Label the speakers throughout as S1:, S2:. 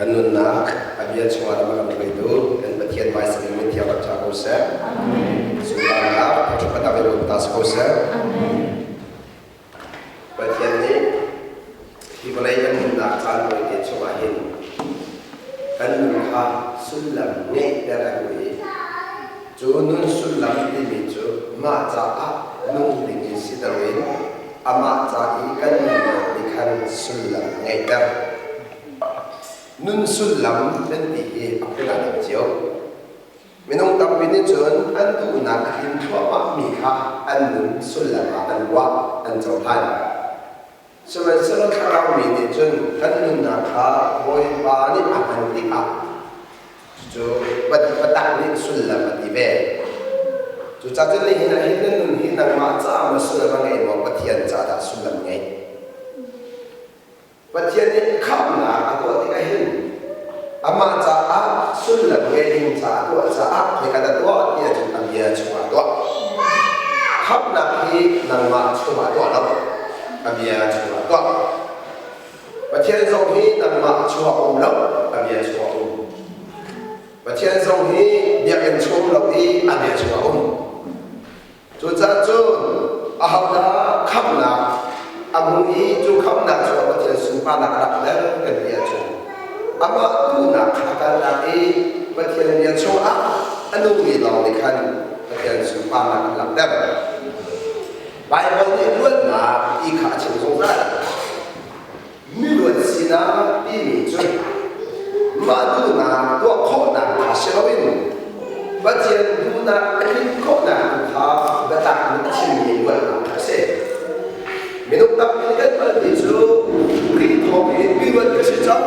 S1: Kan nunnak a bia chungah lam a kan hruaitu kan Pathian hmaisang in min thiang rak ṭha ko seh. Sunparnak thangṭhat in um ta si ko seh. Pathian nih hi vawlei kan nunnak caan tawite chungah hin kan nun kha sullam ngeihter a duh i cu nun sullam timi cu mah caah nung ding in si loin amah ca i kan nunnak nih khan sullam ngeihter. Nun sullam kan ti hi a phun ah dang cio. Minung tampi nih cun an duhnak a tlin thluahmah mi kha an nun sullam ah an ruah, an cohlan. Sihmanhsehlaw thlarau mi nih cun kan nunnak kha Bawipa nih a hman tikah cucu biatak nih sullam a ti ve. Cucaah cun nihin ah hin na nun hi nangmah caah maw sullam a ngei maw Pathian caah dah sullam ngei? Pathian nih khamhnak a tuah tikah hin amah caah sullam ngei ding caah a tuah caah hika na tuah ti ahcun a bia chungah tuah. Khamhnak hi nangmah chungah tuah lo, a bia chungah tuah. Pathian zong hi nangmah chungah um lo, a bia chungah um. Pathian zong hi biakinn chung lo i a bia chungah um. Cucaah cun ahodah khamhnak a hmu i cu khamhnak cu a Pathian sunparnak a langhter kan ti ahcun amah duhnak kha a kalnak i Pathian bia chungah a nungmi lawng nih khan Pathian sunparnak an langhter. Baibal nih luatnak ti kha a chim zungzal. Miluat sinak timi cu mah duhnak tuah khawhnak kha si loin Pathian duhnak a tlin khawhnak tu kha biatak in a chimmi luatnak kha a si. Minung tampi nih kan hngalhmi cu Khrih thawng in miluat ka si cang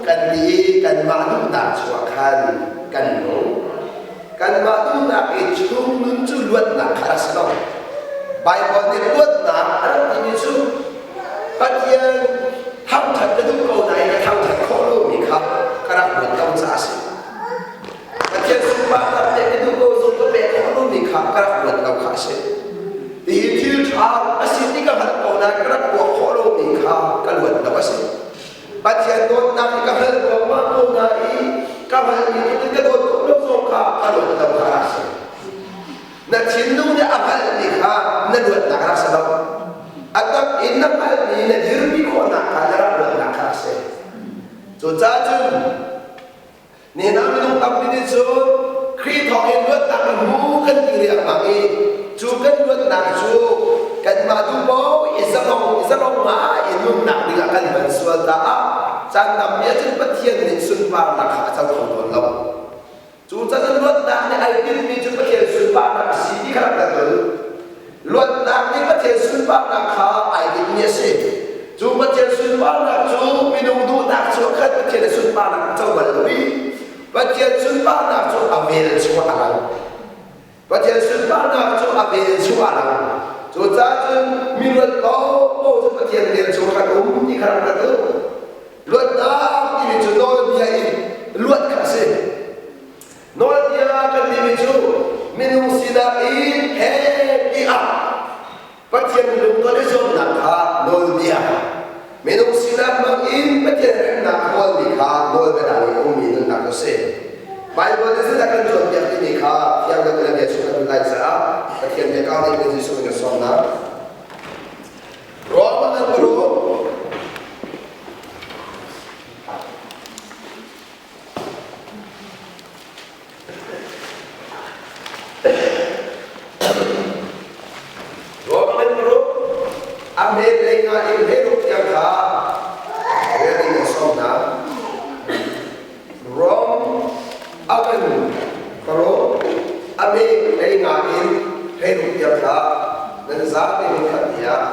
S1: kan ti i kanmah duhnak chungah khan kan nung. Kanmah duhnak i chung nun cu luatnak kha a rak si lo. Baibal nih luatnak a rak timi cu Pathian thangṭhat ka duh ko nain ka thangṭhat khawh lomi kha ka rak ruat lo caah a si. Pathian sunparnak pek ka duh ko zong ka pek khawh lomi kha ka rak ruat lo kha a si. Hihi thil ṭha a si ti ka hngalh ko nain ka rak tuah khawh lomi kha ka luat lo a si. Pathian dawtnak hi ka hngalh ruangmah ko nain ka hngalhmi tluk in ka dawt khawh lo zong kha ka luat lo kha a si. Na thinlung nih a hngalhmi kha na luatnak rak si lo. A tak in na hngalhmi na dirpi khawhnak kha na rak luatnak kha a si. Cucaah cun nihin ah minung tampi nih cun Khrih thawng in luatnak kan hmu kan ti riangmang i cu kan luatnak cu kanmah duh paoh i zalong i zalong ngai i nunnak dingah kan hman sual caah caan tampi ahcun Pathian nih sunparnak kha a co kho tawn lo. Cu can luatnak nih ai tinhmi cu Pathian sunparnak a si ti kha rak kan hngalh. Luatnak nih Pathian sunparnak kha ai tinhmi a si. Cu Pathian sunparnak cu minung duhnak cu khan Pathian sunparnak a co bal lo i Pathian sunparnak cu a vel chungah a lang. Pathian sunparnak cu a vel chungah a lang. Cucaah cun mi luat paohpaoh cu Pathian vel chung khan um ti kha rak kan hngalh. Luatnak timi cu nawlbia in luat kha a si. Nawlbia kan timi cu minung sinak in he tiah Pathian lungton i zuamnak kha nawlbia. Minung sinak hmang in Pathian remnak kawlmi kha nawlbia dang in a ummi nunnak a si. Baibal nih zeidah kan cawnpiak timi kha fiang deuh in a bia chung kan hun lai caah Pathian bia kau nih Jesuh in kan sawmnak. Roman an paruk. Roman an paruk. A hme lei nga in hlei tiang kha rel in sawm hna. Rom a kan paruk. A hme lei nga in hlei tiang kha nan zapi hmunkhat tiah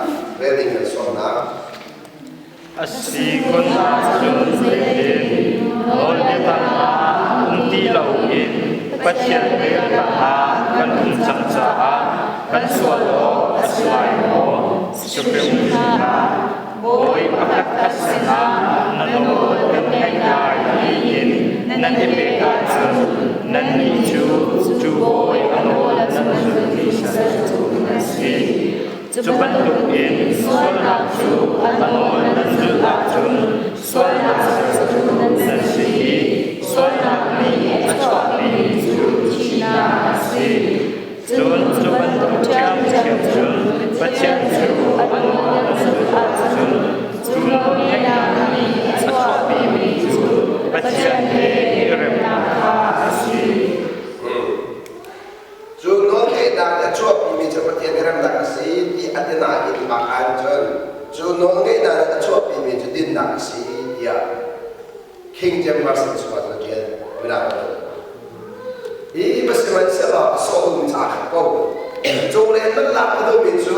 S1: rel ding kan sawm hna.
S2: A si kun ahcun zeitin nawlbia tangah um ti loin Pathian vel tangah kan um cang caah kan sual awk a si lai maw? Si hrim hlah. Bawi pakhatkhat sinah na nawl kan ngaih lai tiin nan i pek ahcun nannih cu cu bawi a nawl nan zulhmi sal cu nan si. Cu bantukin sualnak cu a nawl nan zulh ahcun sualnak sal cu nan si.
S1: si ti a ti nain akan cun cu nawlngeihnak nih a chuahpimi cu dinnak a si tiah King James Version chungah cun a ṭial. Mirang hi va sihmanhsehlaw a sawh duhmi cu aa khat ko. Cunglei nan lak a duhmi cu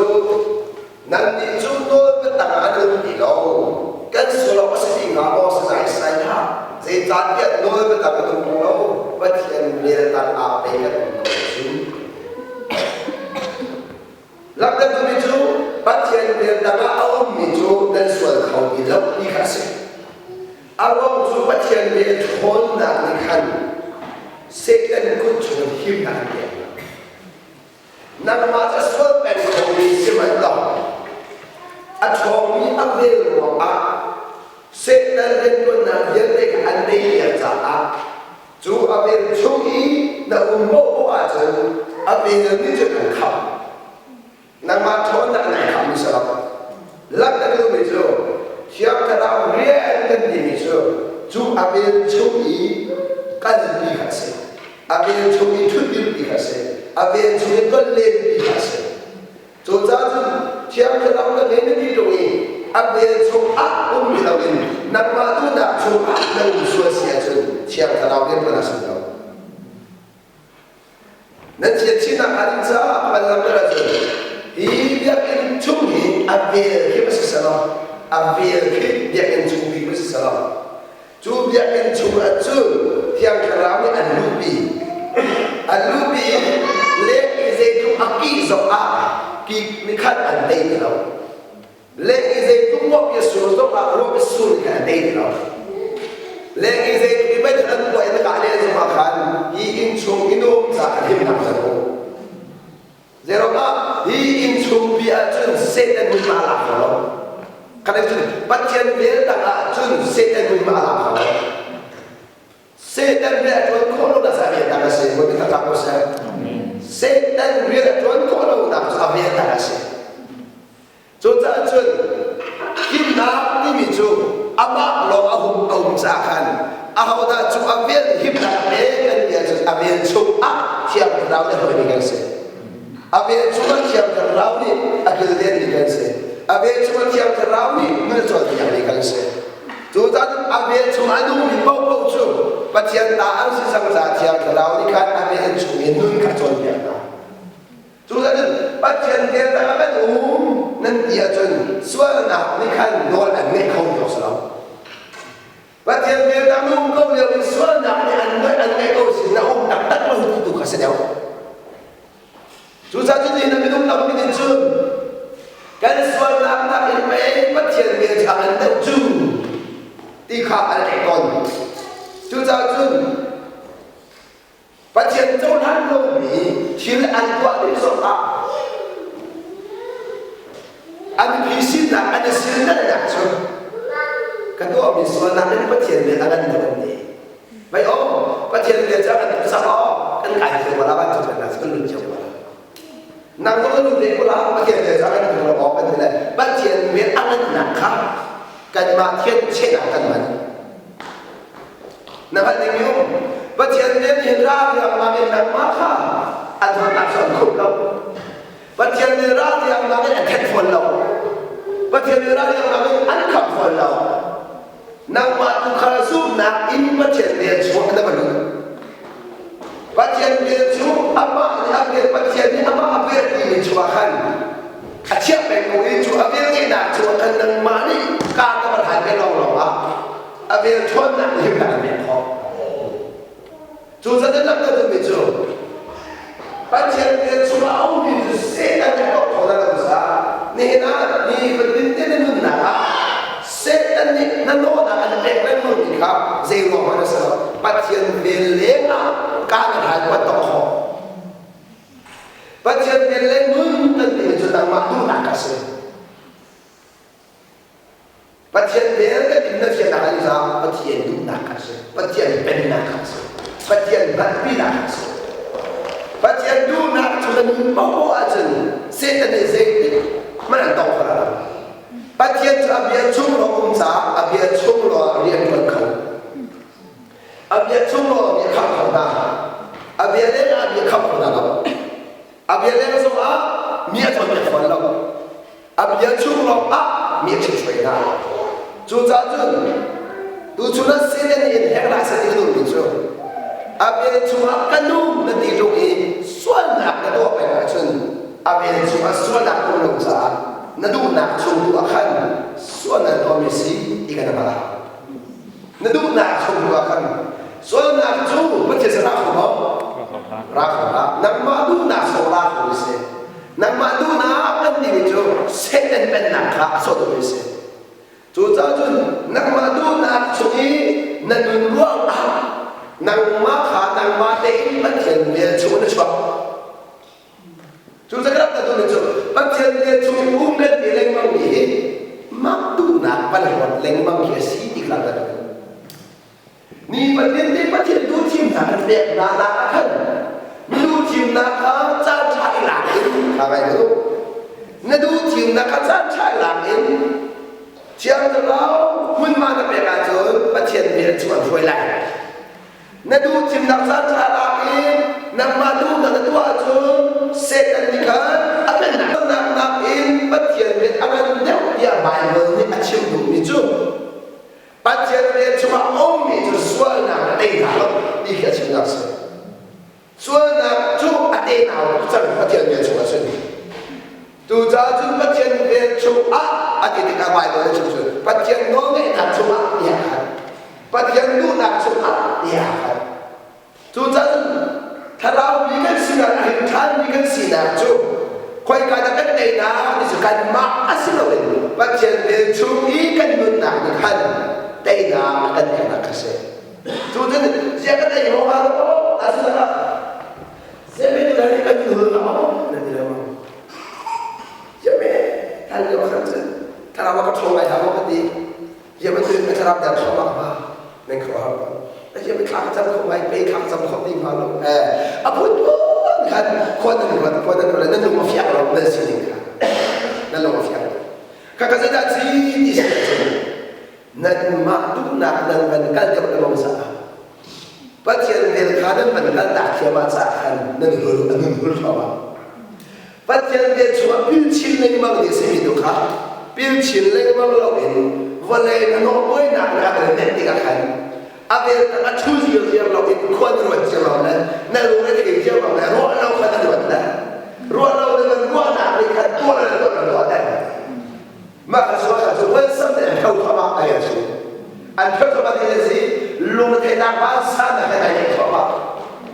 S1: nannih cu nawl biatak ah an um ti lo. Kan sual awk a si ti hnga maw si naisai hlah. Zeicahtiah nawl biatak an um lo, Pathian vel tangah pei kan um ko cu. Langhter duhmi cu Pathian vel tangah a ummi cu nan sual kho ti lo ti kha a si. A ruang cu Pathian vel ṭhawnnak nih khan Satan kut chung himnak an pek. Nangmah cu sual peng khomi sihmanh law a ṭhawngmi a vel ruangah Satan rianṭuannak vialte kha an tei piak caah cu a vel chung i na um paohpaoh ahcun a vel nih cun an khamh. Nangmah ṭhawnnak in an khamhmi si lo. Langhter duhmi cu Thiang Thlarau rian kan timi cu cu a vel chung i kalpi kha a si. A vel chung i ṭhutdirpi kha a si. A vel chung i tonlenpi kha a si. Cucaah cun Thiang Thlarau ka ngei na ti ṭung i a vel chung ah um ti loin nangmah duhnak chung ah na um sual si ahcun Thiang Thlarau rianṭuan a si lo. Nan chiatchihnak hnga ding caah kan langhter ahcun hi biakinn chung hi a vel khi va si selaw a vel khi biakinn chung bik va si selaw cu biakinn chung ahcun Thiang Thlarau nih an luhpi an luhpi i leng i zeitluk a kih zong ah kik nih khan an tei ti lo. Leng i zeitluk ruah i sur zong ah ruah i sur kha a tei ti lo. Leng i zeitluk i mei an puah i na kah len zong ah khan hi inn chung i na um caah himnak cu a um. Zeiruangah hi inn chung pi ahcun Satan hmunhma a lak kho lo. Kha cun Pathian vel tang ahcun Satan hmunhma a lak kho lo. Satan rian a ṭuan khawh lonak cu a rian a si. Bawipa thangṭhat ko seh. Satan rian a ṭuan khawh lonak cu a rian a si. Cucaah cun himnak timi cu amah lawng a hum a um caah khan ahodah cu a vel himnak a pek kan ti ahcun a vel chungah Thiang Thlarau nih a hruaimi kan si. A vel chungah Thiang Thlarau nih a kilvenmi kan si. A vel chungah Thiang Thlarau nih nun a cawnpiakmi kan si. Cucaah a velchum a nungmi paohpaoh cu Pathian ta an si cang caah Thiang Thlarau nih khan a vel chung in nun kha cawnpiak hna. Cucaah Pathian vel tangah kan um nan ti ahcun sualnak nih khan nawl an ngeih kho ti awk si lo. Pathian vel tang um ko lio in sualnak nih an an ngeih ko si na um taktak lo ti tu kha si deuh. Cucaah cuti na minung tampi nih cun kan sualnak nakin pei Pathian vel cu a ngan deuh cu ti kha an theih tawn. Cucaah cun Pathian cohlan lomi thil an tuah ding zongah an phisinnak an i silnalnak cu ka tuahmi sualnak in Pathian vel a ngan deuh an ti. Mei aw, Pathian bia cu kan sak aw, kan kai cio wala ban cu kan kan lut cio wala. Nang zong na lut ve ko la, Pathian bia cu kan lut aw kan ti le Pathian bia a ngannak kha kanmah thian chehnak kan hman. Na hngalh ding mi um. Pathian bia nih hin ra riangmang in nangmah kha a dawtnak cu an khumh lo. Pathian nih ra riangmang in a khet fawn lo. Pathian nih ra riangmang in an khamh fawn lo. Nangmah tu kha zumhnak in Pathian vel chuah na va lut. Pathian vel cu amah nih a vel Pathian nih amah a vel timi chungah khan a chiah peng ko i cu a vel ngeihnak chungah khan nangmah nih kaa na van hal ve lawnglawng ah a vel ṭhawnnak nih himnak an pek khawh. Cu zan langhter duhmi cu Pathian vel chungah a ummi cu Satan nih a tuah khawh lo caah nihin ah ni fatin te na nunnak ah Satan nih na nawhnak an pek lengmangmi kha zei ruang hmanh a si lo. Pathian vel leng ah kaa na hrai kuat tawk khawh. Pathian vel le nun kan timi cu nangmah duhnak a si. Pathian vel kan in na fiannak an za Pathian duhnak kha si. Pathian pennak kha si. Pathian hngalhpinak kha si. Pathian duhnak cu na nun paohpaoh ahcun Satan nih zeitik hmanh an tong kho lo. Pathian cu a bia chung lawng um caah a bia chung lawng rian ṭuan kho. A bia chung lawng mi a khamh kho hna. A bia leng ah mi a khamh kho hna lo. A bia leng zongah mi a cawnpiak fawn lo. bia chung lawng ah mi a chimhruai hna. Cucaah cun tuchun ah Satan nih in hek hlah seh ti ka duhmi cu a vel chungah ka nung na ti ṭung i sualnak na tuah peng ahcun a vel chungah sualnak um lo caah na duhnak chung tu ah khan sualnak tuahmi si ti kan hngalh a hau. Na duhnak chung tu ah khan sualnak cu Pathian sin ra kho maw? Ra kho hlah. Nangmah duhnak sawh ra kho si. Nangmah duhnak kan timi cu Satan pennak kha a sawh duhmi si. Cucaah cun nangmah duhnak chung i na nun ruangah nangmah kha nangmah tein Pathian vel chung na chuak. Cucaah ka rak ka duhmi cu Pathian vel chung i um kan ti lengmang mi hi mah duhnak van ruat lengmang khi a si ti kha ka duh. Ni Pathian nih Pathian duh thimnak kan pek hna nak ah khan mi thimnak kha caan ṭha i lak in kha ngai u. Na duh thimnak kha caan ṭha i lak in Thiang Thlarau hmunhma na pek ahcun Pathian vel cu an hruai lai. Na duh thimnak caan ṭha lak in nangmah duhnak na tuah ahcun Satan nih khan a pennak nakin Pathian vel a ngan deuh tiah Baibal nih a chim duhmi cu Pathian vel chungah a ummi cu sualnak a tei hna lo ti khi a chimnak a si. Sualnak cu a tenau tuk cang Pathian vel chungah cun. Tucaah cun Pathian vel chungah a ti tikah Baibal a chim cun Pathian nawlngeihnak chungah tiah khan Pathian duhnak chungah tiah khan Cucaah thlarau mi kan sinak a him ṭhanmi kan sinak cu khoika dah kan teinak ti cu kanmah a si loin Pathian vel chung i kan nunnak nih khan teinak a kan peknak kha si. Cucun ziah kan tei maw hnga lo a si lakah zeimi tu hi kan hul hnga maw nan ti lengmang. Ziah than lio khan cun thlarau a ka ṭhawng lai hlah maw ka ti. Ziah bantuk in thlarau der thluahmah hnga nan khuaruahhar ko. Ziah thla ka cam kho ngai pe thla ka cam kho ti hnga lo. Eh a phunphun khan khua nan ruat khua nan ruat nan lung a fiang lo nan sining kha nan lung a fiang lo. Kha ka zeidah ci ti si ahcun nanmah duhnak nan van kal deuh lengmang caah Pathian vel kha nan van kal tak thiam ah caah khan nan hul nan hul thluahmah. Pathian bia chungah pil chin lengmang ding simi tu kha pil chin lengmang loin vawlei na nawhbuainak le a kan nenh tikah khan a vel a thu zirziar loin khua na ruat cio lo le na lung a thei cio lo le ruah lo kha na ruat le ruah lo le nan ruahnak nih khan tuah le tuah le tuah te mah kha sual kha cu huansam te an tho thluahmah ai an su an tho thluahmah ti si lung theihnak vansan na kan ai thluahmah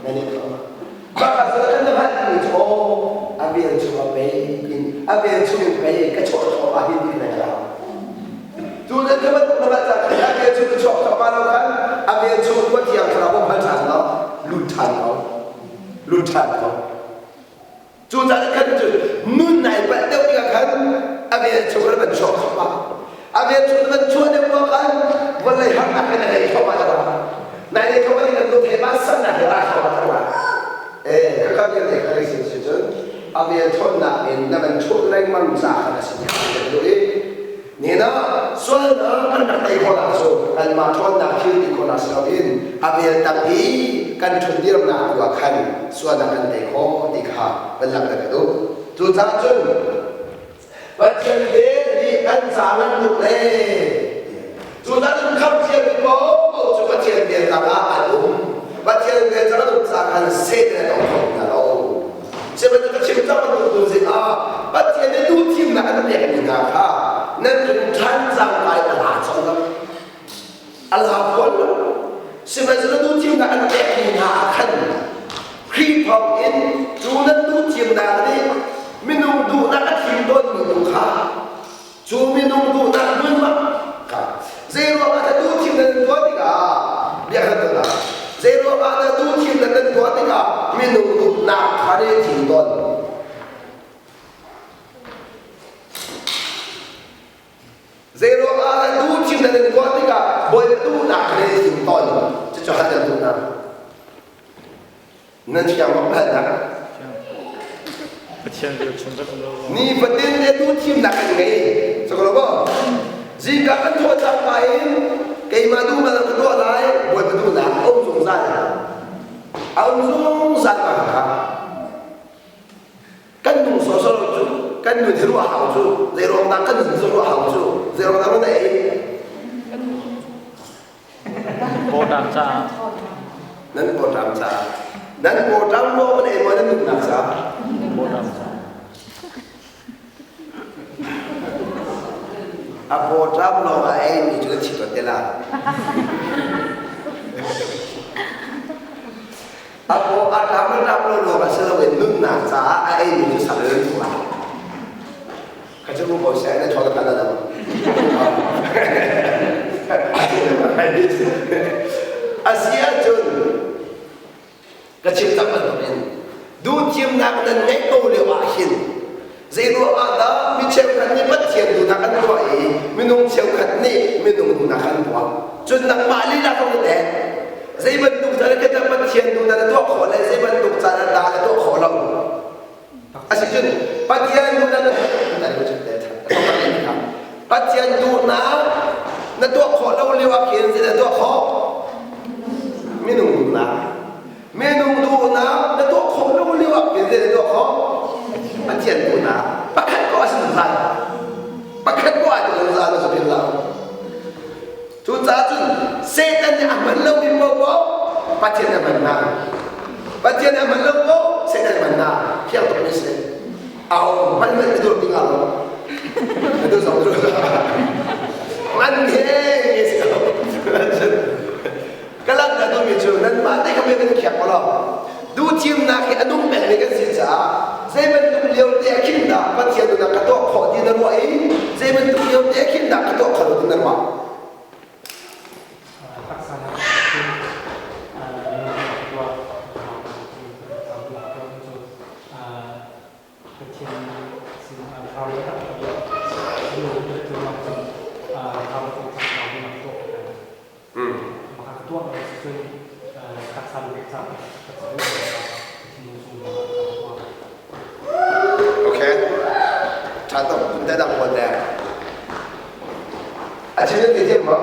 S1: na ni thluahmah mah kha cu kan hman mi cu a vel chung a pei in a vel chung in pei ka chuah thluahmah hin ti na ka tu nan ka bantuk na ca a vel chung ka chuak thluahmah lo khan a vel chung khua thiang thlarau hman ṭhan lo lut ṭhan lo lut ṭhan lo Cucaah khan cu nun nai palh deuh tikah khan a vel chung khan van chuak thluahmah. A vel chung van chuah deuh hnu khan vawlei harnak in a lei thluahmah ta. Nai lei thluahmah in kan thei ma sannak he ra thluahmah ta. Eh ka vel te kha sin si cun a vel thawnnak in na van chuah lengmang ca khan a si kan duh i Nina sualnak kan rak tei khawhnak cu kanmah ṭhawnnak thil ti khawhnak si loin a vel tang i kan ṭhutdirnak tu ah khan sualnak kan tei khawh ti kha van langhter ka duh. Cucaah cun Pathian vel nih kan ca ngan tuk le cucaah cun khamhciami paohpaoh cu Pathian vel tang ah an um. Pathian vel tang an um caah khan Satan a tong kho hna lo. Sihmanhsehlaw ka chim cang bantuk tu zing ah Pathian nih duhthimnak an pekmi hna kha nan rin ṭhan cang lai a la cang lo. A la fawn lo. Sihmanhsehlaw duhthimnak an pekmi hna ah khan Khrih thawng in cu nan duhthimnak nih minung duhnak a thim tawnmi tu kha cu minung duhnak hmunhma kha zeiruangah dah duhthim nan tuah tikah bia kan tuah zeiruangah dah duhthim nan tuah tikah minung duhnak kha ne thim tawn zeiruangah dah duhthim nan tuah tikah bawipa duhnak kha ne thim tawn cucu hal kan duhnak Nan fiang bak hal dah.
S2: Pathian vel chung rak um lo.
S1: Ni fatin le tu thimnak kan ngei. Sako lo Zingka kan thawh cangka in keimah duh ma ka tuah lai Bawipa duhnak a um zungzal. A um zungzal ma kha. Kan nung sawsawh lo cu. Kan nun hi ruah hau cu. Zei ruang dah kan nun cu ruah hau cu. Zei ruang dah na ei?
S2: Pawṭam caah.
S1: Nan pawṭam caah. Nan pawṭam maw nan ei maw nan nunnak caah?
S2: Pawṭam caah.
S1: A pawṭam lawng a eimi cu na thi tawn te la. A paw a ṭam a ṭam lo lawng a si loin nunnak caah a eimi cu sak in tuah. Kha cu mu ko seh na ṭhawl ka la lo. A si ahcun ka chim cang bantukin duhthimnak nan ngeih ko lio ah hin zei ruang ah dah mi cheukhat nih Pathian duhnak an tuah i minung cheukhat nih minung duhnak an tuah? Cun nangmah lila kong in eh zei bantuk caan ah dah Pathian duhnak na tuah khawh le zei bantuk caan ah dah na tuah khawh lo? Asicun Pathian duhnak na Pathian duhnak na tuah khawh lo lio ah khin zei dah tuah khawh? Minung duhnak. Minung duhnak na tuah khawh lo lio ah khin zei dah tuah khawh? Pathian duhnak. Pakhat ko a si zungzal. Pakhat ko a si zungzal na si lo. Cucaah cun Satan nih a hman lomi paohpaoh Pathian a hman hna. Pathian a hman lo paoh Satan a hman hna. Fiang tuk mi si. Au hman hman na dur ding lo. Na dur zong dur. Man he nge si ko. Ka lang ka duhmi cu nanmah te kha kan khiak ko lo. Duhthimnak hi a nung pengmi kan si caah zei bantuk lio te ah khin dah Pathian duhnak ka tuah khawh ti na ruah i zei bantuk lio te ah khin dah ka tuah khawh lo ti na ruah.
S3: Taksa na cun tuah Pathian sin thlarau biatak i cu cun thlarau thlarau biatak tuah Maka ka tuah mi si cun taksa lu ca taksa lu thinlung chung ka tuah.
S1: Okay. Tha tuk kun te dang buan le. A chim ti thiam maw?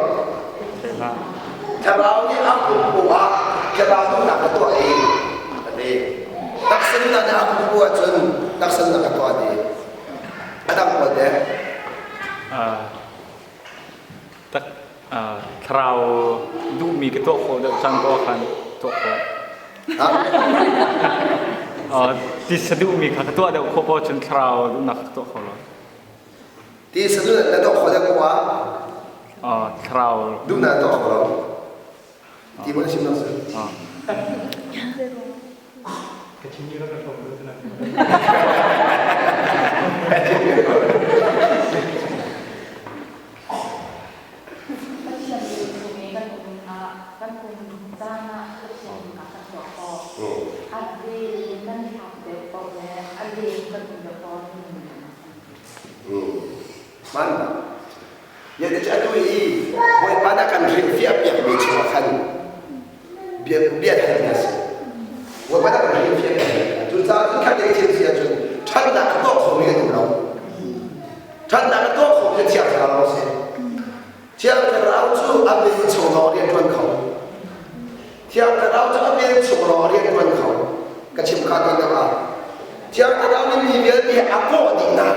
S1: Thlarau nih a pumpu ah thlarau duhnak ka tuah i a ti. Taksa duhnak nih a pumpu ahcun taksa duhnak ka tuah a ti. A dang buan le.
S2: Tak thlarau duhmi ka tuah khawh deuh cang ko khan tuah khawh. Tisa duhmi kha ka tuah deuh khawh ko cun thlarau duhnak ka tuah kho lo.
S1: Tisa duhnak na tuah khawh deuh ko ah?
S2: Thlarau
S1: duhnak tuah kho lo. Ti mo na chim lo si.
S3: Ka chim ni ka hrawm ko na.
S4: Pathian chung i kan um ah kan um caan ah Pathian a kan tuah khawh. A vel in kan thlak deuh paoh le a vel kan um deuh paoh
S1: Man Ya te atu i Bawipa na kan hrilhfiah piakmi chungah khan bia bia hal na si. Bawipa na kan hrilhfiah piakmi cucaah cun khat thil si ahcun ṭhatnak ka tuah khomi kan um lo. Ṭhatnak ka tuah khomi cu Thiang Thlarau a si. Thiang Thlarau cu a min chung lawng rian ṭuan kho. Thiang Thlarau cu a min chung lawng rian ṭuan kho. Ka chim kha tuan deuh ah. Thiang Thlarau nih mi vialte a kawh dih hna.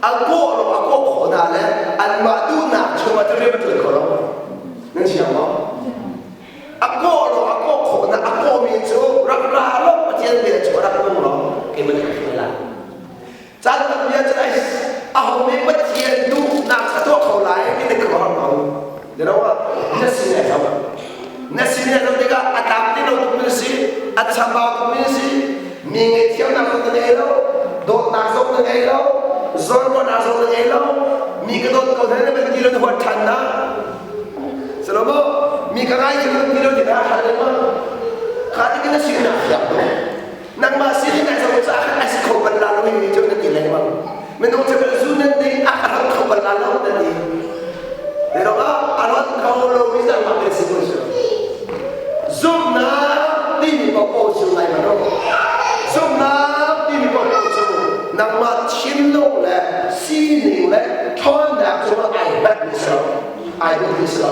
S1: A kawh lo a kawh khawh hna le anmah duhnak chungah cu rian a ṭuan kho lo. Nan siang maw? A kawh lo a kawh khawh hna a kawhmi cu rak ra lo Pathian bia cu a rak nung lo keimah nih ka hruai lai. Caan tampi ah cun ai aho nih Pathian duhnak a tuah kho lai ti na ka ruah ko. You know what? Na sin ai zo. Na sin ai zo tikah a tlam ti lo tuk mi si, a chambau tuk mi si, mi ngaihthiamnak zong na ngei lo, dawtnak zong na ngei lo, zawnruahnak zong na ngei lo, mi ka dawt ko hna na ban ti lo na huat ṭhan na. Salomo, mi ka ngaithiam lo ti lo ti na hal lengmang. Kha ti na sin na fiak do. Nangmah sin in ai zo caah khan a si kho bal la lo mi cu na ti lengmang. Minung cu zu nan ding a rat kho bal la lo na ti. Pero a rat kho lo mi nangmah kan si ko si. Zumhnak timi paoh cu ngai ma Zumhnak timi paoh cu nangmah thinlung le sining le ṭhawnnak cungah ai hngat mi si lo. Ai duh mi si lo.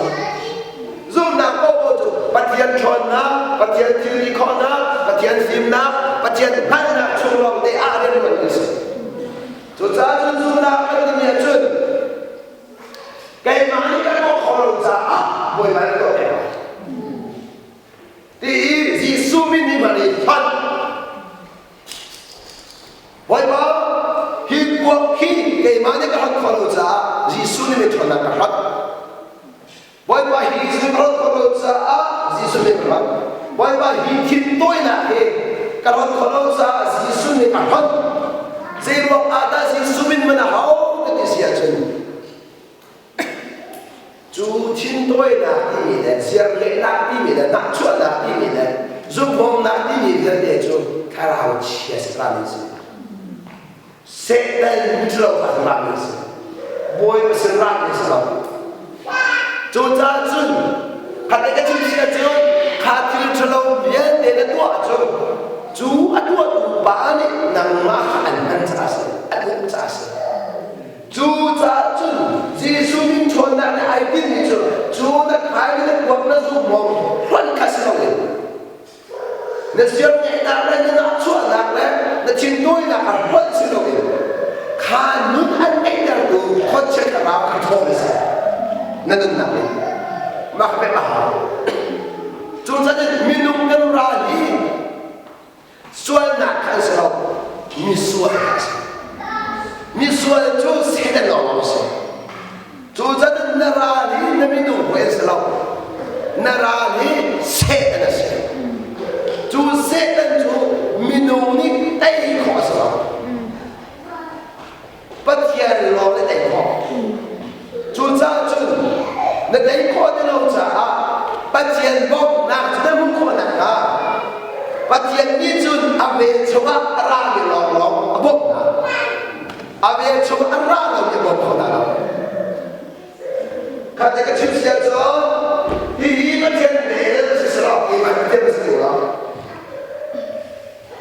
S1: Zumhnak paohpaoh cu Pathian ṭhawnnak, Pathian thilri khawhnak, Pathian fimnak, Pathian hngalhnak chung lawng te ah rianṭuan a si. khi keimah nih ka hot khawh lo caah Jesuh nih min ṭhawnnak ka hot. Bawipa hi ka hot khawh lo caah Jesuh nih ka hot. Bawipa hi thintawinak hi ka hot khawh lo caah Jesuh nih ka hot. Zeiruang ah dah Jesuh min man a hau ka ti si ahcun cu thintawinak timi le ziarlehnak timi le nahchuahnak timi le zumhawmnak timi vialte cu thlarau chia rami si. Satan cu lo kha rami si. Bawipa sin rami si lo. Cucaah cun khat ka chim si ahcun kha thil ṭhalo vialte na tuah cu cu a tuahtu pa nih nangmah kha an hman caah a si, an uk caah a si. Cucaah cun Jesuh min ṭhawnnak nih ai tinhmi cu cu na khai na kuak na zuhmawm hlonh kha si loin na siarngeihnak le na nahchuahnak le na thintawinak kha hlonh si loin kha nun an ngeihtertu khuachia thlarau kha ṭhawl a si na nunnak in mah kha pek a hau. Cucaah minung kan ral hi Sualnak kha an si lo, misual kha a si. Misual cu Satan lawng a si. Cucaah na ral hi na minung hawi an si lo. Na ral hi Satan a si. Cu Satan cu minung nih tei khawh a si lo. Pathian lawng na tei khawh. Cucaah cun na tei khawh ti lo caah Pathian bawmhnak cu na hmuh khawh nakhnga Pathian nih cun a vel chungah a rami lawnglawng a bawmh hna. A vel chungah a ra lomi a bawm kho hna lo. Kha te ka chim sia cun hihi Pathian vel si selaw keimah Pathian si lo.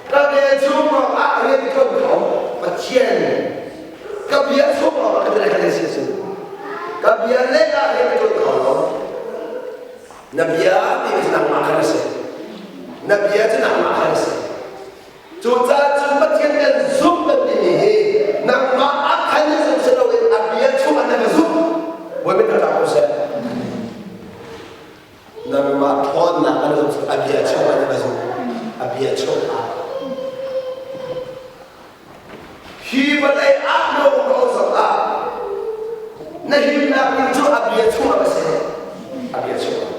S1: Ka bia chung ah rian ṭuan kho Pathian ka bia chung ah ka ka si si ka bia le ah rian ṭuan kho lo na bia ti cu nangmah khan a si na bia cu nangmah khan a si cucaah cun Pathian kan zumh kan timi hi nangmah a khan na zumh si loin a bia chung ah na ka zumh Bawipa ṭha ko seh Nangmah ṭhawnnak an zumh a bia chungah na zumh a bia chungah hi vawlei ah na um ko zongah na himnak ding cu a bia chungah a si a bia chungah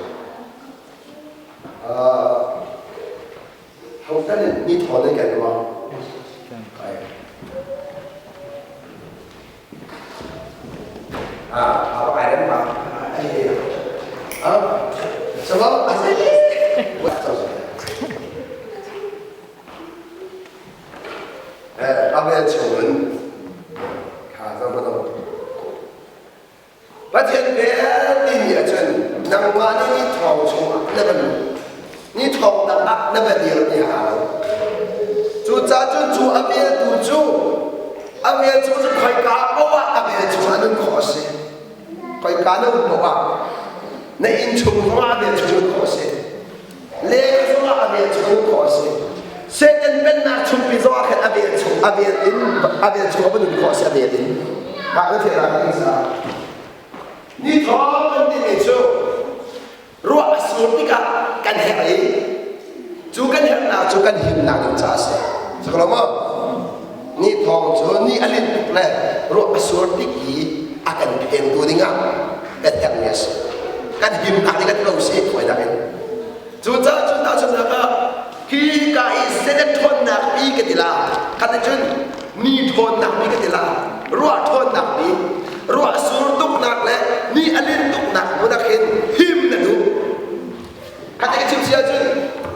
S1: hotan in ni thawn in kan ruang Ah, apa kaya ba? Ay, ah, sebab Abel chungin kha zong ka Pathian vel timi ahcun nangmah nih ni thawng chungah na van ni thawng dang ah na va dir ti hau. Cucaah cun cu a veltu cu A vel cu khoika paoh ah a vel cu a nun khawh a si. Khoika na um paoh ah na inn chung zongah a vel cu nun khawh a si. Leng zongah a vel cu nun khawh a si. Satan pennak chungpi zongah khan a vel chung a vel in a vel chung a va nun khawh a si a vel in. Mah na theih lai ding sa. Ni thawng kan timi cu ruah a sur tikah kan herh i cu kan herhnak cu kan himnak ding caah a si. Saklo maw? Ni thawng cu ni a linh tuk le ruah a sur tik i a kan phengtu dingah kan herhmi a si. Kan himnak ding kan lo si khawinak in. Cucaah cun tahchunhnak ah hi ka i Senate ṭhawnnak pi ka ti la khat cun ni ṭhawnnak pi ka ti la ruah ṭhawnnak pi ruah sur tuknak le ni a lin tuknak hmun ah khin him na duh khat ka chim si ahcun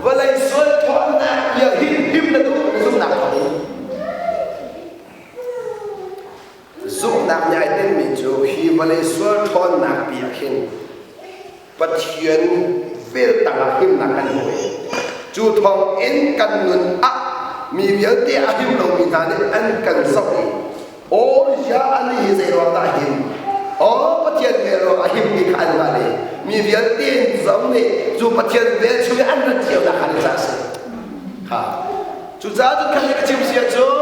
S1: vawlei sual ṭhawnnak bia hin him na duh na zumhnak thawng zumhnak nih ai tinhmi cu hi vawlei sual ṭhawnnak pi ah khin Pathian vel tangah himnak kan hmu i cu thawng in kan nun ah mi vialte a him lomi hna nih an kan zoh i aw ya ani hi zei ruang dah him aw Pathian vel ruang a him ti kha an hngalh i mi vialte zong nih cu Pathian vel chung i an rat cio nak kha an cah si kha cucaah cun khan ka chim si ahcun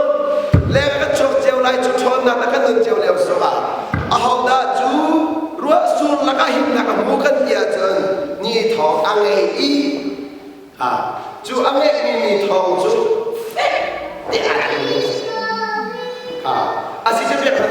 S1: leng kan chuak cio lai cu ṭhawnnak na kan nun cio lio sungah ahodah cu ruah sur lakah himnak a hmu kan ti ahcun ni thawng a ngei i cu a ngeihmi ni thawng cu fek te a si. A si cu biak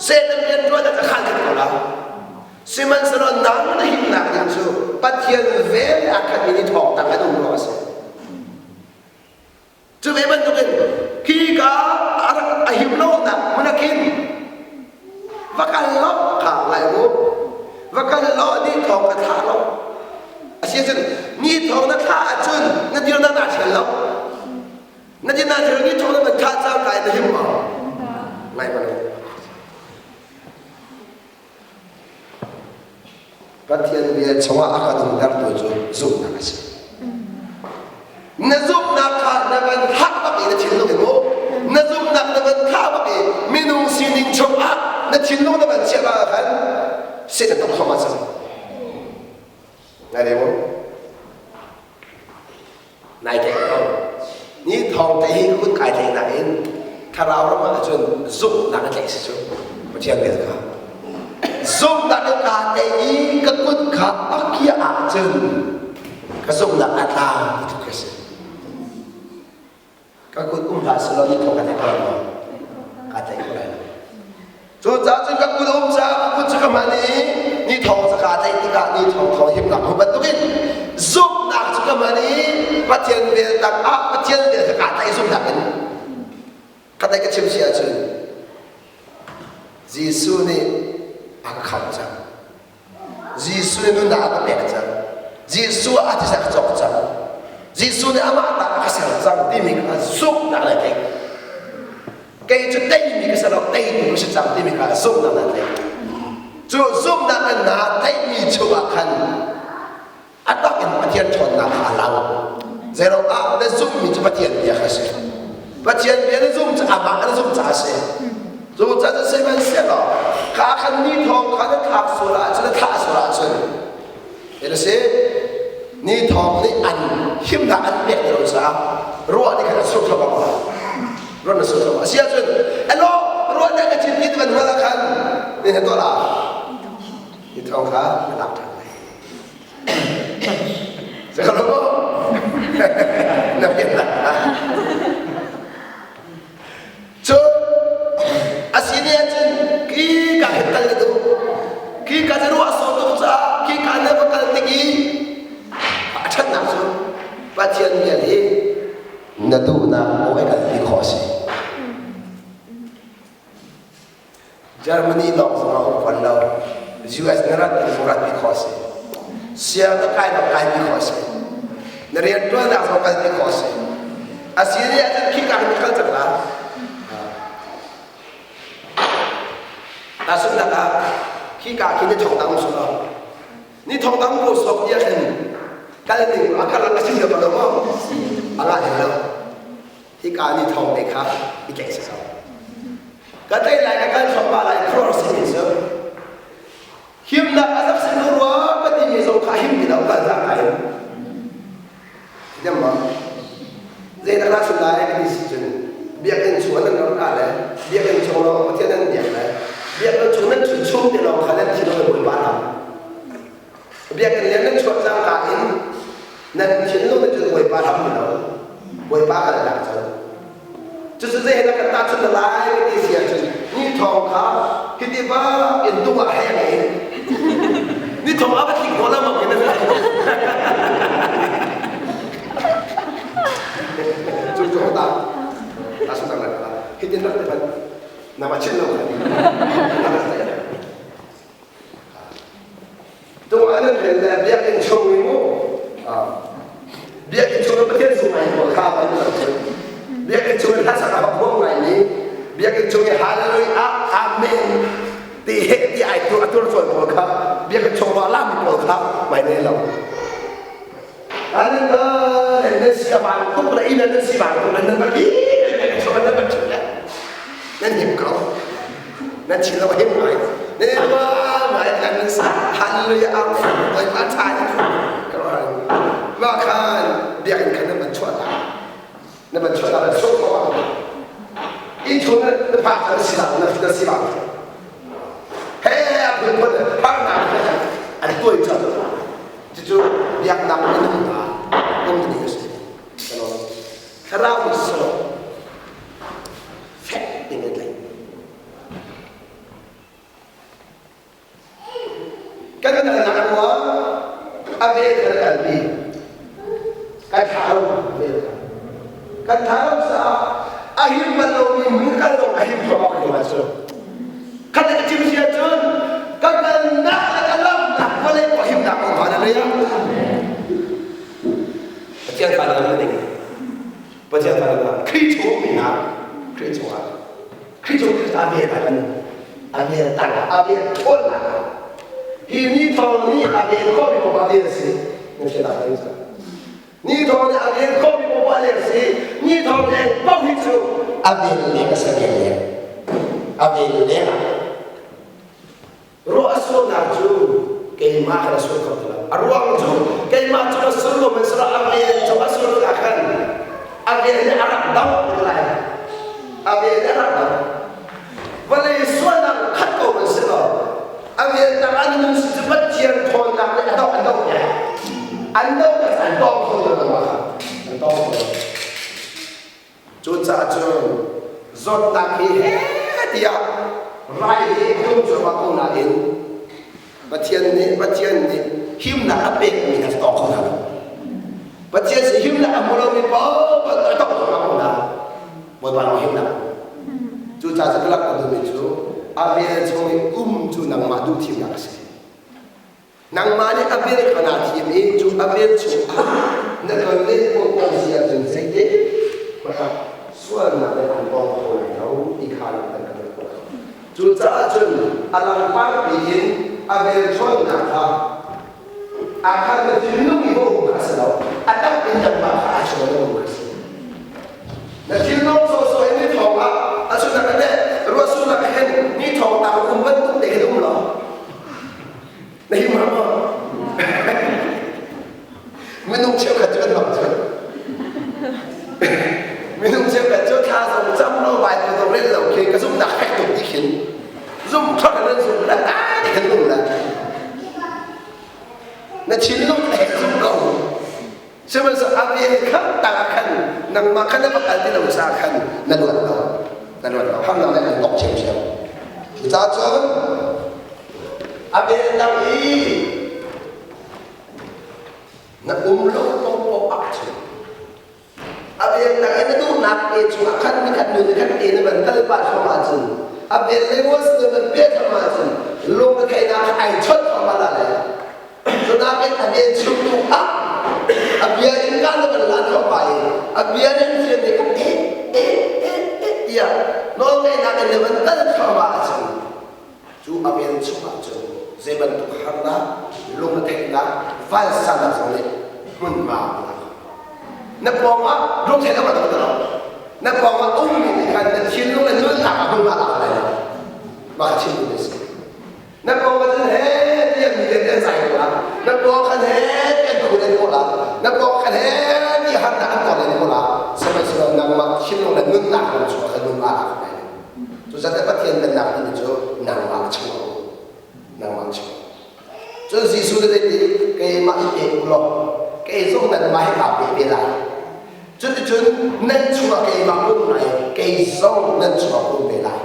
S1: Satan rian ṭuan ah ka khan khat ko la. Sihmanhsehlaw nang na himnak ding cu Pathian vel a khatmi ni thawng tang an um ruang a si. Cu ve bantukin khi ka a him lonak hmun ah khin va kal lo kha ngai mu. Va kal lo ni thawng ka thlah lo. A si ahcun ni thawng na thlah ahcun na dirnak naa ṭhial lo. Na dirnak ṭhial ni thawng na van thlah cangka in na him maw? Ngai ma lo. Pathian bia chungah a kan umtertu cu zumhnak a si. Na zumhnak kha na van thah bak i na thinlung in mu. Na zumhnak na van thah bak i minung sining chungah na thinlung na van chiah ah khan sin a tuk thom ah cang. Ngai deu mu. Nai tlaih ko. Ni thawng te hi kut kai tlaihnak in thlarau ram ah cun zumhnak a tlaih si cu Pathian vel kha. Zumhnak in kaa tei i ka kut kha a kiah ahcun ka zumhnak a tla ti tluk a si. Ka kut um hlah selaw ni thawng ka tlaih ko lai maw? Kaa tlaih ko lai lo. Cucaah cun ka kut um caah ka kut cu ka hman i ni thawng cu kaa tlaih tikah ni thawng thawng himnak hmu bantukin zumhnak cu ka hman i Pathian vel tang ah Pathian vel kha kaa tlaih zumhnak in ka tlaih ka chim si ahcun Jesuh nih a ka khamh cang. Jesuh nih nunnak a ka pek cang. Jesuh a thisa ka cawk cang. Jesuh nih amah ta a ka ser cang timi kha zumhnak le theih. Kei cu teimi ka si lo, teitu ka si cang timi kha zumhnak le theih. Cu zumhnak in naa theihmi chungah khan a tak in Pathian ṭhawnnak kha a lang. Zeiruang ah na zumhmi cu Pathian bia kha a si. Pathian bia na zumh cu amah na zumh caah a si. Cu ca cu sihmanhsehlaw kha khan ni thawng kha na thlak sual ahcun na thlah sual ahcun na si ni thawng nih an himnak an pek ti lo caah ruah nih khan a sur thluahmah ko ruah na sur thluahmah a si ahcun elo ruah nih ka thin ti van hngal ah khan ni na tuah la ni thawng kha na lak ṭhan lai Sekarang na Cun a si ni ahcun khi ka hin kal na duh. Khi ka cu ruah sawh tuk caah khi ka na va kal tik i a ṭhatnak cu Pathian bia hi na duhnak maw ai kalpi khawh a si. Germany lawng zong a um fawn lo. US na rat mi zong ratpi khawh a si. Siang na kai na kaipi khawh a si. Na rianṭuannak zong kalpi khawh a si. A si ni ahcun khika hin kal cang la. Tahchunhnak ah khika khi ni thong dang sung Ni thong dang ko sok ti ahhin kal ding a kal a si lo lo maw? A ngah lo. Hika ni thong te kha i tlaih si ko. Ka tei lai ka kal thluahmah lai khuar simi cu himnak a rak si ko rua ka timi zong kha him ti lo kal cang kai. Dem ma zeidah na sim lai ka ti si cun biakinn chung nan rak ka le biakinn chung lawng Pathian nan biak le biakinn chung nan chun chung te lawng kha nan thi lo Bawipa lam biakinn lian nan chuah cang ka in nan thinlung na cun Bawipa lam ti lo Bawipa kal nak cun Cucu zei na kan tahchunh na lai ka ti si ahcun ni thawng kha hiti ba in tung ah hei a ngei. Ni thawng a va tlik hnawh lengmang in Cu cu ta ta su tang la hitin rak te ban na ma chin lo kha. Tung ah nan rel le biakinn chung i mu biakinn chung in Pathian sung ngai pawl kha van lo cu biakinn chung in hlasak a bak huam ngai mi biakinn chung i hallelujah amen ti he ti ai tu a tur cawl pawl kha biakinn chung ruah la mi pawl kha mai nei lo an nan si a bang tuk le inn nan si bang tuk le nan ba ki nan nan ba le nan him ko nan chin lo him ngai ne ma ngai kan hallelujah ang oi ma tha ni ka ro ma khan biakinn khan nan ban chuah ta na ban chuah ta na chuah ko in chung na pa kan si la na na si la he a phun phun har na an tuai cha cucu biaknak minung hna um ding a si thlarau solo fek in a tlaih. Kan kalnak ruang a vel kan kalpi. Kan thlah lo vel kha. Kan thlah lo caah a him bal lomi mu kal zong a him thluahmah ko lai cu. Kan ka chim si ahcun ka kalnak le ka lamnak vawlei ko himnak kong hallelujah. Pathian fa na ding. Pathian fa na Khrih chung mi hna Khrih chungah Khrih chung a vel ah a vel tang a vel ṭhawnnak hi ni thawng nih a vel khawhmi poah vel a si na hrial ah kan ni thawng nih a vel khawhmi poah vel a si ni thawng nih paoh hi cu a vel leng a si a vel leng a vel leng ah Ruah a surnak cu keimah khan a sur kho ti lo. A ruang cu keimah cu a sur ko man sura a vel cu a sur ah khan a vel nih a rak doh ti lai. A vel nih a rak doh. Vawlei sualnak khat ko man si lo. A vel tak an nun si cu Pathian thawnnak nih a doh an doh ya. An doh ka an tawng kho lo ma kha. An tawng kho lo. Cucaah cun zawtnak hi heh tiah rai hi tlung cuahmah ko nain Pathian nih Pathian nih himnak a pekmi hna cu tawng kho hna lo. Pathian sin himnak a hmu lomi paoh a tawng kho hna ko hna. Bawipa lawng himnak. Cucaah cu ka lak ka duhmi cu a vel chung i um cu nangmah duh thimnak a si. Nangmah nih a vel kha naa thim i cu a vel chungah na tlonlen pawngkam si ahcun zeite hmanh ah sualnak le an tawng kho lai lo ti kha langhter ka duh. Cucaah cun a langpar piin a vel ṭhawnnak kha a kha na thinlung i va um kha a si lo, a tak in nangmah kha a chawn na um kha a si. Na thinlung sawhsawh in ni thawng ah a sunak le ruahsurnak hen ni thawng tang um bantuk te khin um lo. Na him ram maw? Minung cheukhat cu kan bang cu. Minung cheukhat cu thla zong cam lo Bible zong rel lo khi ka zumhnak fek tuk ti khin zum thok in zum la ta ti khin um la. Na thinlung he zum ko. Sihmanhsehlaw a vel kha ta khan nangmah khan na va kal ti lo ca khan na luat lo. Na luat lo. Hamnak le an tok ṭhiamṭhiam. Cucaah cun a vel dang i na um lo paohpaoh ahcun a vel dang i na duhnak te chungah khan nikhat nu nikhat te na van kal pah thluahmah ahcun a vel le ruas na van piah thluahmah ahcun lung na theihnak ai chawt thluahmah la le Cunakin a vel chung tu ah a bia in ka na van la thluahmah i a bia nan fian nih eh eh eh eh tiah nawlngeihnak in na van kal thluahmah ahcun cu a vel chungah cun zei bantuk harnak lungretheihnak vansannak zong nih hmunhma a lak. Na pawngah lungtheihnak a dang lo. Na pawngah ummi nih khan na thinlung le nunnak ah hmunhma a lak lai lo. Mah kha chim duhmi a si. Na pawngah cun he tiah mi te an zai ko la. Na pawng khan he tiah an khun an ko la. Na pawng khan he tiah harnak an ton an ko la. Sihmanhsehlaw nangmah thinlung le nunnak lam chungah khan hmunhma a lak lai lo. Cucaah Pathian pennak timi cu nangmah chung a um. Nangmah chung. Cun Jesuh nih zeiti keimah i pe u law kei zong nanmah hi kaa pe ve lai. Cuticun nan chungah keimah um lai, kei zong nan chungah um ve lai.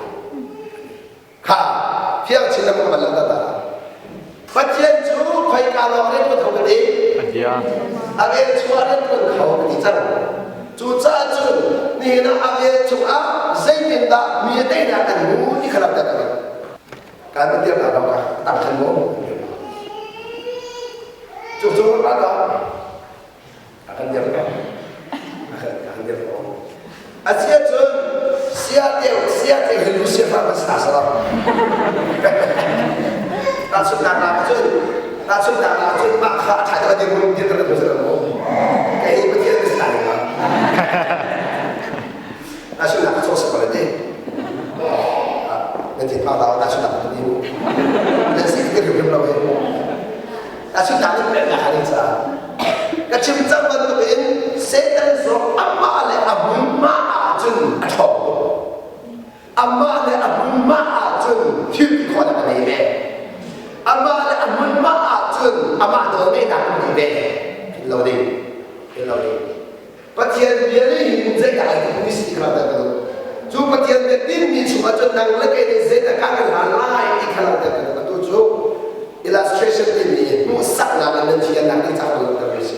S1: Kha fiang chin lam ka van langhter ta. Pathian cu khoika lawng rian tuan kho ka ti?
S2: A bia.
S1: A vel chungah rian tuan kho ka ti cang. Cucaah cun nihin ah a vel chungah zeitindah mi teinak kan hmu ti kha langhter ka duh. Kan van dir hna lo ka tang khan mu. Cu cu a ka a kan dir ko. A kan dir ko. A sia cun sia teu sia teu hi lu sia fa kan sa sa lo. Tahchunhnak ah cun tahchunhnak ah cun mah kha a ṭha deuh a dir mu dir ka sa lo. Kei Pathian ka si lai ma. Tahchunhnak ka cawk sak ko le ti. Nan thin phang dau tahchunhnak ka ti mu. Nan si ka hrim lo he. Tahchunhnak in peknak han caah. Ka chim cang bantukin Satan zong amah le a hmunhma ahcun a ṭhawng tuk. Amah le a hmunhma ahcun thil ti khawhnak a nei ve. Amah le a hmunhma ahcun amah nawlngeihnak a nei ve. Philh lo ding. Philh lo ding. Pathian bia nih hin zeidah ai tinhmi si kha dah ka duh. Cu Pathian bia tinhmi chungah cun nang le kei nih zeidah kan kan hlan lai ti kha langhter ka duh. Atu cu illustration Revelation timi hmuhsaknak in nan thiannak ding caah kan langhter mi a si.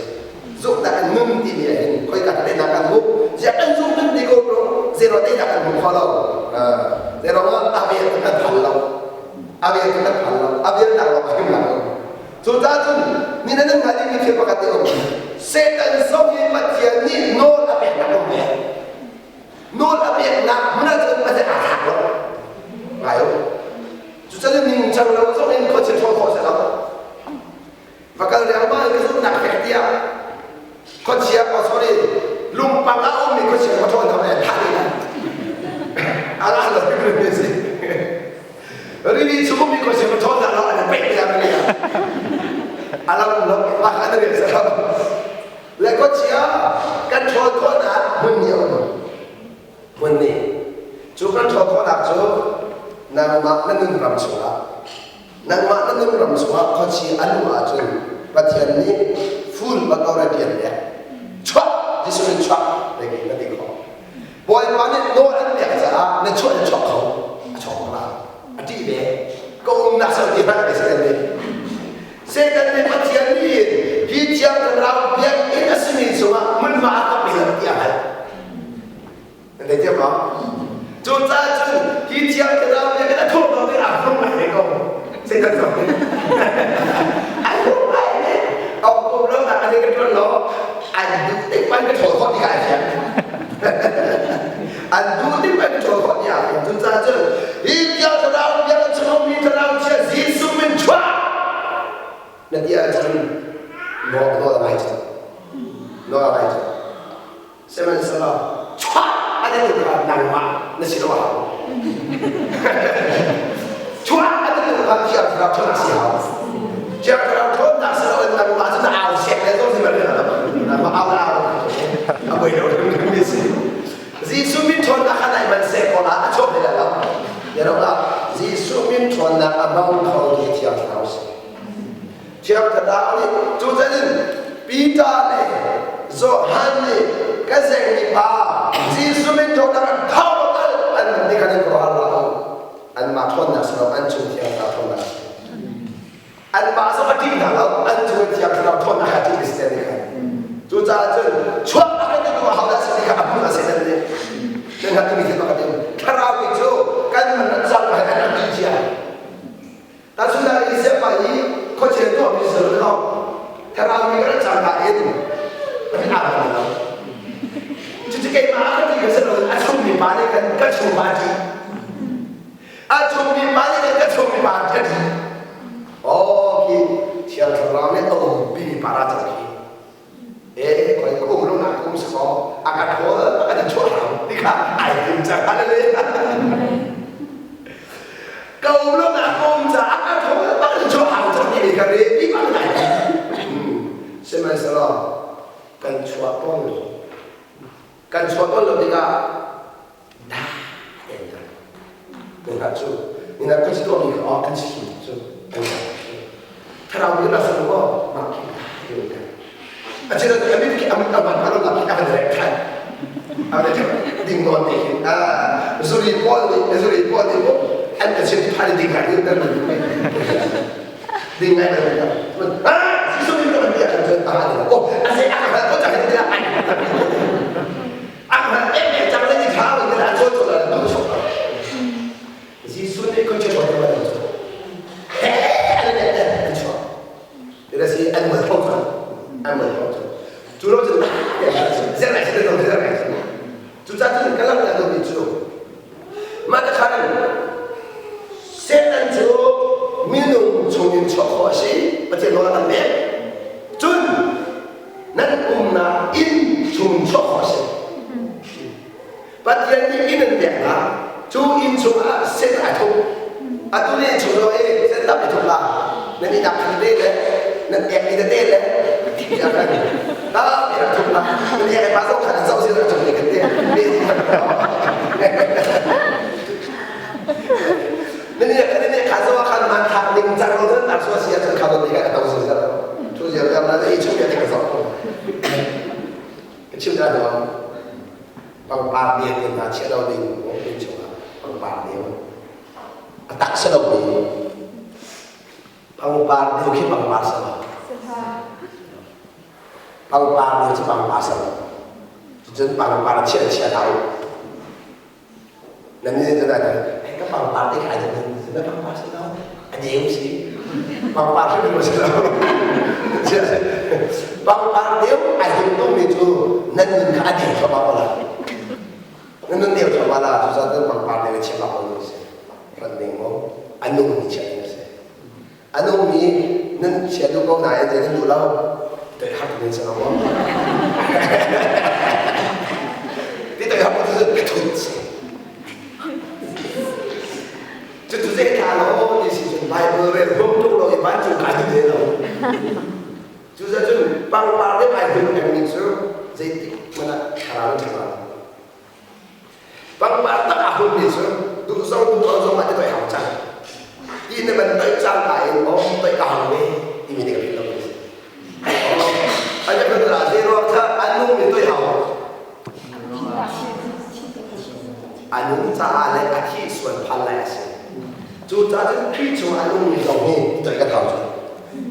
S1: Zumhnak in nun timi ah hin khoika teinak kan hmuh? Ziah kan zum kan ti ko ṭung, zeiruah teinak kan hmu kho lo. Zeiruangah a vel kan phan lo. A vel kan phan lo. A vel tak lawng a him lo. Cucaah cun ni na nan hngalh dingmi thil pakhat te um. Satan zong hi Pathian nih nawl a peknak um ve. Nawl a peknak hmun ahcun Pathian aa thlak lo. Ngai u. Cucaah ningcang lo zong in khuachia ṭhawl khawh si lo. Va kal riangmang in ka zumhnak fek tiah khuachia, oh sorry, lungpang ah a ummi khuachia ka ṭhawl hna an thah dih lai. Ala lo mi si. Rili chung ummi khuachia ka ṭhawl hna lo an pek tiah rili ah. Alam lo, mah an rian sa lo. Le khuachia kan ṭhawl khawhnak hmun nih a um. Hmun nih. Cu kan ṭhawl khawhnak cu nangmah na nun ram chungah nangmah na nun ram chungah khuachi a luh ahcun Pathian nih full authority an pek. Chuah! Jesuh in chuah! Legi na ti khawh. Bawipa nih nawl an pek caah na chuah na chuak kho. A chuak ko la. A ṭih ve. Ka umnak sau ti hmanh ka si nih. Satan nih Pathian nih hi Thiang Thlarau biakinn a simi chungah hmunhma a ka pe lo tiah a hal. Nan thei thiam maw? Cucaah cun hi Thiang Thlarau biakinn a thurh lo ding ah hlung ngai ve ko. Satan zong nih a hlung ngai ve. A um lo nak a ka ṭuan lo. An duh tik man ka ṭhawl khawh ti kha a fiang. An duh tik man ka ṭhawl khawh ti a fiang. Cucaah cun hi Thiang Thlarau biakinn chung mi Thlarau chia Jesuh min chuah na ti ahcun nawl nawl a ngai cang. Nawl a ngai cang. Sihmanhsehlaw chuah a ti tikah nangmah na si lo a hau. Chuah a ti tikah Thiang Thlarau ṭhawnnak si hau. Thiang Thlarau ṭhawnnak si loin nangmah cu na au sek le zong si bal nangmah au na au a buai lo mi si. Jesuh min ṭhawnnak kha nai man seh ko la a chuak hlei lo. Biaroh Jesuh min ṭhawnnak a hmang kho tu Thiang Thlarau si. Thiang Thlarau nih cucan in Peter le Johan nih ka zengmi pa Jesuh min ṭhawnnak an tho kal an ti khan in khuaruahhar hlah u. Anmah ṭhawnnak si lo, an chung Thiang Thlarau ṭhawnnak si. Anmah zong a ṭih hna lo, an chung Thiang Thlarau ṭhawnnak a ṭih si ti khan. Cucaah cun chuak a kan tu ahodah si ti kha a hmun a si nan nih. Nan hngalh timi thil pakhat in Thlarau nih cu kan man cang an rak ṭih cia. Tahchunhnak in siapa i khuachia tuahmi si lo thlarau mi kan caan in an aa lo. Cucu keimah ka ti ka si lo a chungmi pa nih kan ka chung pa ti. A chungmi pa nih kan ka chungmi pa ti. Oh khi thiang thlarau nih a umpi mi pa ra cang khi. Eh koi ka um lo nak um si ko a ka thawl a ka chuah hau ti kha ai tim cang hallelujah. Ka um lo nak um ca a ka thawl a ka chuah hau cang ti ka re ti bang nai. Sihmanhsehlaw kan chuah tawn lo kan chuah tawn lo tikah da ten na cu nina kan si tuahmi kha kan si cu kan thlarau mi na sa ko mah khi a chin a mit khi amit aman ano la khi akan rek than a ding non te khi a zuri paul nih zuri paul nih an ka chim than ding ngai ding ding ngai ding ah Jesuh min kan bia kan cun a ni ko a se a ka ko chang ni ai Ang em em chang le tha lo ni la cho cho la tu cho. Jesuh nih ko cho cho ma tu cho. He an le le an cho. Thế si an mơ thong cho. An mơ thong cho. Chu lo chu zet lại sẽ được zet lại. Chu cha chu cái lăng là đồ bị chu. Mà ta khan Satan cu minung chungin chuah khawh a si Pathian nawl a kan pek. Cun nan umnak inn chung chuah khawh a si. Pathian nih inn an pek hna. Cu inn chungah sen ai thup. Atu ni chung lo e sen tam i thup la. Nan i nak te le nan ek i te le ti a kan. Ta mi rak thup la. Nan ek pa zong khan zau sin rak thup ni kan te. Nan i kan ni kha zo khan man thak ning cang lo nan tak so sia cun kha don ni ka tau si zar. Thu zia zar na i chung ya te ka zok. Ka chim da do. Pangpar lian in na chia lo ding in chungah pangpar lian. A tak sa lo mi. Pangpar deu khi pangpar si lo. Pangpar deu cu pangpar si lo. Cucun pangpar chia chia hlah u. Nan nih cun hei ka pangpar te kha nan na pangpar si lo. A deu si. Pangpar hrim si lo. Pangpar deu ai hung tungmi cu nan nun kha a deu thluahmah ko la. Nan nun deu thluahmah la cucaah pangpar deu chia bak ko si. Ran ding mo a nungmi chia ding a si. A nungmi nan chia duh ko nain zei nan duh lo. Toi har tuk in si lo maw? Ti toi har tuk cu thut si. Cucu zei tha lo ti si cun Bible rel hum tuk lo i vancung kai duh ve lo. Cucaah cun pangpar deuh ai hun pengmi cu zeitik hmanh ah thlarau in ṭha lo. Pangpar tak aa hunmi cu duh zong duh lo zong ah ti toi hau cang. Ti na van toih cangka in om toih ka hau ve timi nih ka philh lo mi si. An ka philh la zei ruang kha an nung mi toi hau. A nung caah le a thih sual phan lai a si. Cu caah cun Khrih chung a nungmi zong hi toih kan hau cu.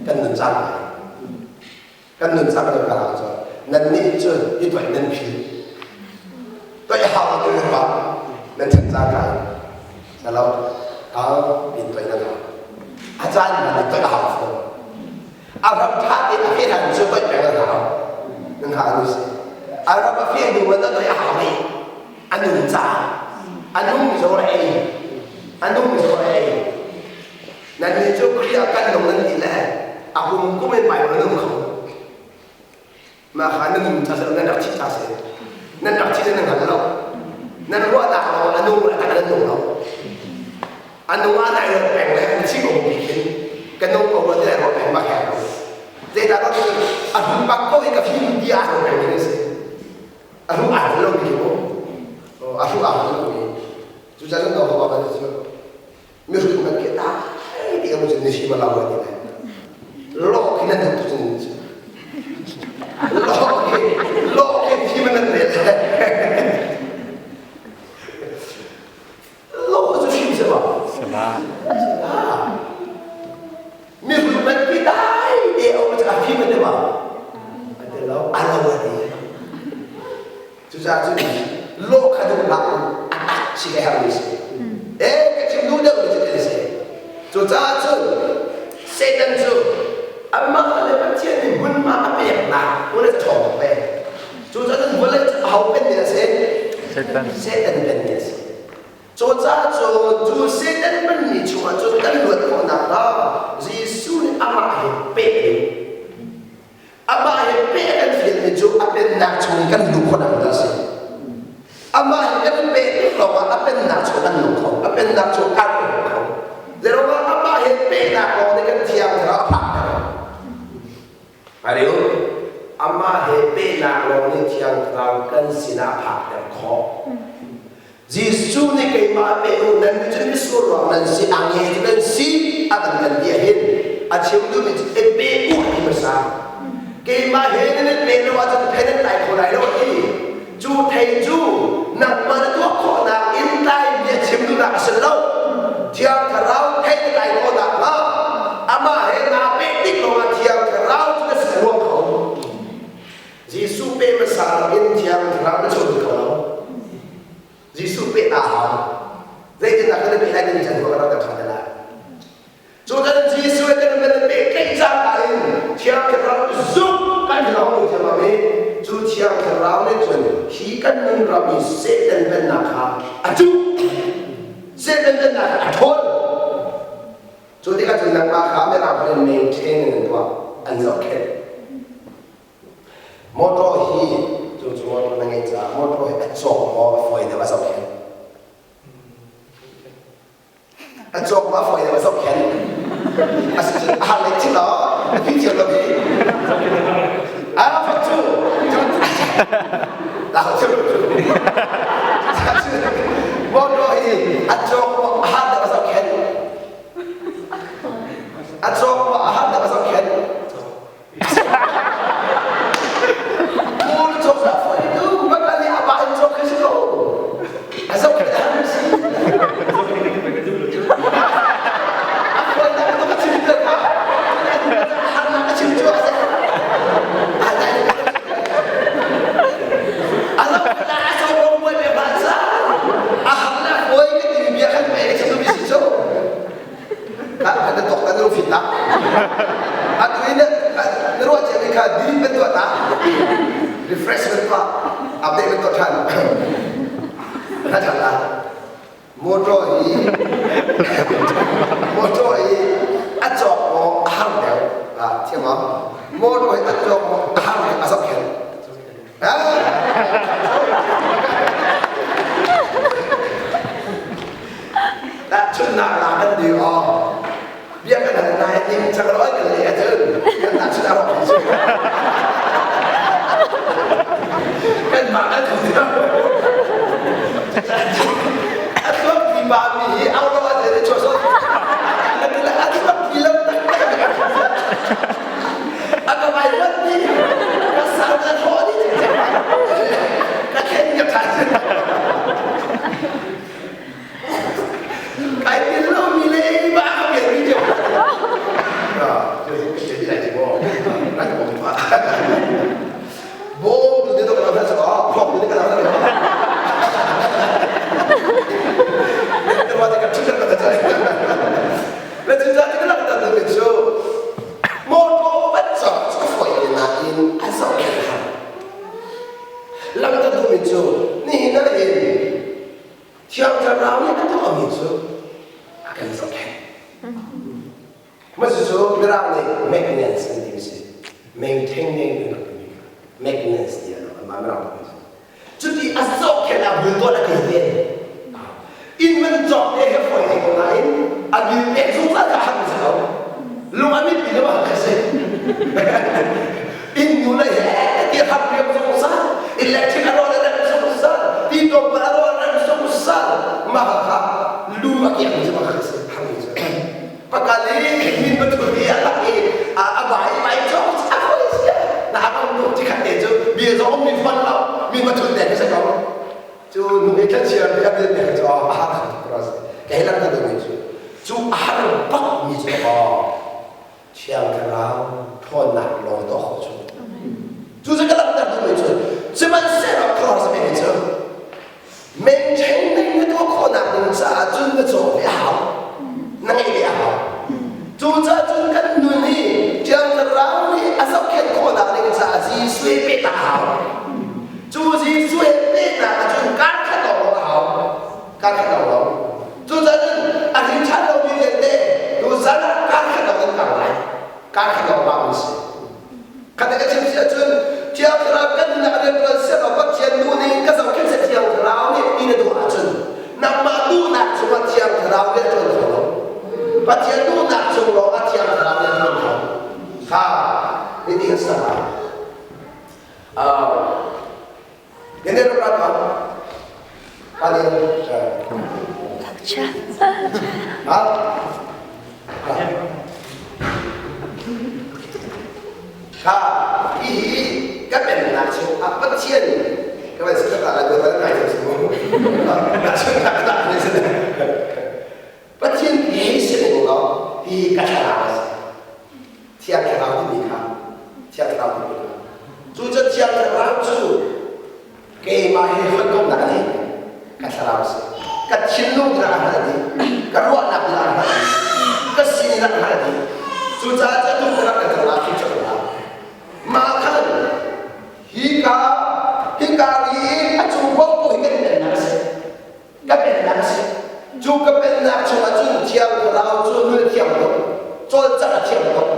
S1: Kan nun cang lai. Kan nun cang kan hau cu. Nannih cu i toih nan philh. Toih hau lo nan ruah. Nan chan cang kai. Salo hau in toih nan hau. A caan man in toih a hau fawn. A ram ṭha tein a fe hlan cu toih peng nan hau. Nan hau nu si. A ram a fe hnu man toih a hau rih. A nun caah. A nung zaw a ei. A nung zaw a ei. Nannih cu Khrih ah kan nung nan ti le a kum kum in Bible nan um kho. Mah kha nan um ca nan rak thih ca si. Nan rak thih nan hngal lo. Nan ruahnak lawng a nung le tak nan nung lo. A nung ah nai ruat peng le an thi ko bi khin ka nung ko ruat le ruat peng ma khe lo. Zeidah ka a hum bak ko i ka fim ti ah ruat peng mi si. A hru aa lo mi mu. A hru aa lo mi. Cucaah cun no ba ba cu mihrut man khi dai ti amu cun ni ma lau ti lai lo khi nan duh tu cun lo khi lo khi thi man nan rel lo cu hrim se ba
S2: Sala.
S1: mihrut man khi dai te amu cun a phi man te ba ate lo a lo ati Cucaah cun lawh kha duh hlah u, a tak si ka herhmi si. Eh, ka chim duh deuhmi cu ti si. Cucaah cun Satan cu amah le Pathian nih hmunhma a peknak hmun a ṭhawng tuk ve. Cucaah cun vawlei cu aho penmi a si?
S2: Satan.
S1: Satan penmi a si. Cucaah cun cu Satan hmanmi chungah cun kan luat khawh nakhnga Jesuh nih amah he peh ding Amah he peh kan fialmi cu a pennak chung i kan luh khawh nak a si. Amah he kan peh tik lawngah a pennak chung kan nung kho. A pennak chung kan um kho. Zeirangah amah he pehnak lawng nih kan thiang thlarau a phak ter. Ariu, amah he pehnak lawng nih thiang thlarau kan sinah a phak ter khawh. Jesuh nih keimah pe u nan cu misual ruang nan si a nge cu nan si a kan kan ti ahhin a chim duhmi cu e pe u ti hmasa keimah he nan in pe lo ahcun thei nan tlai kho lai lo a ti cu thei cu nangmah na tuah khawhnak in tlai mi a chim duhnak a si lo Thiang Thlarau thei na tlai khawhnak hnga amah he naa peh tik lawngah Thiang Thlarau cu na sin ruang kho Jesuh pe hmasa loin Thiang Thlarau na chawn kho lo. Jesuh pe ta hau. Zeitindah kan pe lai timi chan ka rak ṭha te lai. Cu kan Jesuh he kan kan pe tlaih cangka in Thiang Thlarau zuk kan hlau lo thiam i cu Thiang Thlarau nih cun hi kan nun ram i Satan pennak kha a cuh. Satan pennak kha a ṭhawl. Cu tikah cun nangmah kha mirang in maintain in an tuah, an zohkhenh. Motor hi cu cu motor na ngeih caah motor hi a cawk maw a fawi deuh a zohkhenh? A cawk maw a fawi deuh a zohkhenh? A si cun a har lei thil law a phi thiam lo hi. A fak cu dah thiam lo cu. Motor hi a cawk maw a har deuh a zohkhenh? A cawk maw a har deuh a zohkhenh? Kawl cawk dah fawi tu bakal nih a pa in cawk khi si ko. A zoh khi dah si. A fawi dah ka chim ter ka. Atu i na ruah ciami kha delete ban tuah ta. Refresh ban tuah. Update ban tuah ṭhan. Na ṭhan la. Motor hi motor hi a cawk maw a har deuh. Ah, thiam ah. Motor hi a cawk maw a har deuh a zohkhenh. Tahchunhnak la kan ti aw. Bia kan hal na ning cang lo kan le ahcun kan tahchunh a rawk cu. Kan mah kan thu A thuak ti pa mi hi au lo a te cho so. A thuak ti lo tak A ka vai mat ni. Ka sang ka thaw ni. Ka khen ka than. Kai tin lo mi le ba ka pian mi jo. Bom tu te to ka la sa phok tu te ka la sa. Te wa te ka chun ka ta. Le chu cha te ka la ta tu chu. Mo to bat cha chu foi na in a zo khen ha. Lang ta tu mi chu ni na in Thiang Thlarau nih a tuahmi cu a kan zohkhenh. Mah cucu Mirang nih maintenance an ti si. Maintaining an rak timi kha maintenance ti an amah Mirang nih si. Cuti a zohkhenh a bultuan a kilven. Inn man cawk te he fawi te ko nain a bil pek zungzal kha har si ko. Lung a mit ti le kha si. Inn nu le he ti har riam zungzal. Electric a rawl a rem zungzal. Ti tlawmpal a rawl a rem zungzal. Mah kha lu a kiak mi cu mah kha si. Har mi cu. Pakal i min pathum i a lak i a bai bai cawk a fawi si. Na a ram nu ti khat te cu bia zong mi fon lo mi pathum te khi si ko. Cu nu i thlachiar nih a bil pek cu a har kho tuk kei lang ka duhmi cu cu a har bak mi cu aw Thiang Thlarau ṭhawnnak lawng tuah khawh cu cu cu ka langhter duhmi cu sihmanhsehlaw cross mi cu maintain na tuah khawhnak ding caah cun na cawk ve a hau na ngeih ve a hau cu caah cun kan nun hi Thiang Thlarau nih a zohkhenh khawhnak ding caah Jesuh i peh a hau Cu Jesuh he pehnak ahcun kar khat lawng a hau. Kar khat lawng lawng. Cucaah cun a hrin ṭhan lomi vialte tuzan ah kar khat lawng in kar lai. Kar khat lawng ba an si. Khat ka chim si ahcun Thiang Thlarau kan nunnak rianṭuan siangah Pathian nu nih ka zohkhenh seh Thiang Thlarau nih ti na duh ahcun nangmah duhnak cungah Thiang Thlarau nih a ṭuan kho lo. Pathian duhnak cung lawngah Thiang Thlarau nih a ṭuan kho. Kha hiti kan ser lai. Ini berapa? Kali. Ha? Kha hihi ka pennak chung ah Pathian ka van sin ka la ka ngai thei su na chung ka la ne sin Pathian hi sin lo hi ka thlarau a si Thiang Thlarau timi kha Thiang Thlarau timi kha cu cu Thiang Thlarau cu keimah he hawikomhnak a nei ka thlarau si ka thinlung in a hngalh dih ka ruahnak in a hngalh dih ka sining a hngalh dih cucaah cu atu ka rak ka thlarau khi cu mah khan hika hika ri a cung paohpaoh hi kan pennak a si ka pennak a si. Cu ka pennak chungah cun Thiang Thlarau cu nun a thiang tuk, cawlcangh a thiang tuk.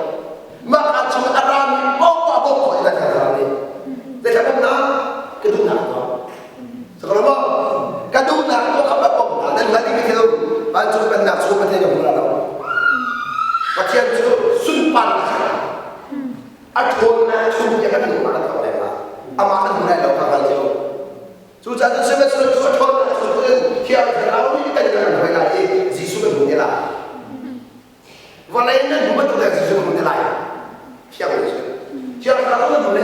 S1: Mah ah cun a rami paohpaoh bawmh khawh in a Thiang Thlarau nih. Zeicah bawmhnak? Ka duhnak tuah. Sakalamo, ka duhnak tuah kha bawmh hna. Nan hngalh ding thil vancung pennak chung Pathian ka hmu lo. Pathian cu sunparnak a ṭhawnnak chung tiah kan duhnak a thawk leng ah amah kan hmu lai lo kha hngal cio. Cucaah cun sihmanhsehlaw cu a ṭhawnnak cu cun Thiang Thlarau nih kan kan hruai lai i Jesuh kan hmu te lai. Vawlei nan hmu bantuk in Jesuh kan hmu te lai. Thiang Jesuh. Thiang Thlarau nan hmu le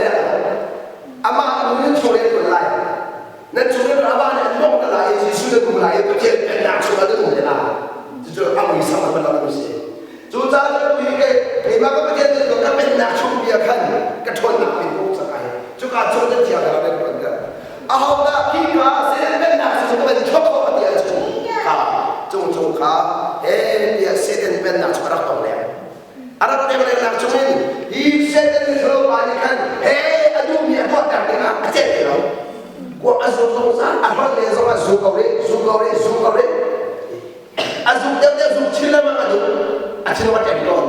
S1: amah nu nan chung in lai. Nan chung in amah nih an bawmh te lai i Jesuh nan hmu lai i Pathian pennak chungah nan hmu te lai. Cucu a muisam a ban si. Cucaah cun hi kei keimah ka Pathian cu ka pennak chung bia khan ka ṭhawnnak min uk cang ai. Cuka chung nan thiang thlarau nan ṭuanter. Ahodah khi ka Satan pennak cu ka van thawk khawh ti ahcun kha cung cung kha he tiah Satan pennak cu ka rak tong leng. A hron le zong a zu ko rih, zu ko rih, zu ko rih. A zuk deuh deuh zuk chin lengmang a duh. A thinlung a ṭem tawn.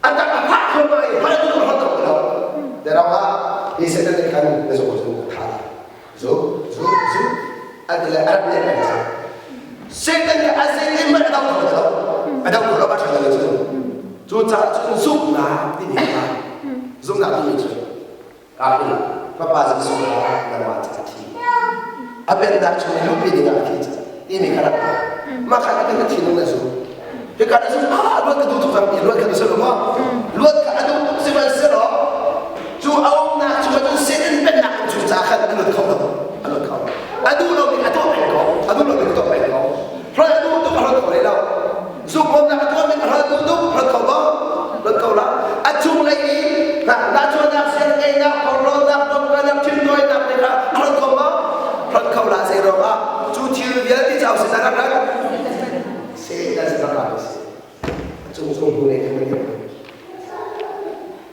S1: A tak a fah kho ngai, hman a duh hron ko lo. Terang ah hi Satan nih khan na zuk cun a tha lai. Zu, zu, zu. A ti le a rak nek peng cang. Satan nih a zei in hmanh a do kho lo. A do kho lo a ṭha lo cun. Cucaah cun zumhnak timi kha zumhnak timi cu Kapi fapa Jesuh kha nangmah ca a thi. A pennak chung i luhpi dingah a thi ca timi kha rak mah kha kan na thinlung na zum. Hika na zum ah luat ka duh tuk cang ti luat kha na si lo maw? Luat kha a duh tuk sihmanhsehlaw cu a umnak chung ah cun Satan pennak cu ca khan a lut kho lo. A lut kho. A duh lo mi a tuah peng ko. A duh lo mi a tuah peng ko. Hrol a duh tuk a hrol kho rih lo. Zumhawmnak a tuahmi a hrol duh tuk hrol kho maw? Hrol kho la. A cunglei i nahchuahnak, siangngeinak, porhlawtnak, tlawmkalnak, thintawinak nih kha a hrol kho maw? Hrol kho la zei ruangah cu thil vialte cu au sin rak rat? Satan sin rak rat a si. A cung cung hnu lei khan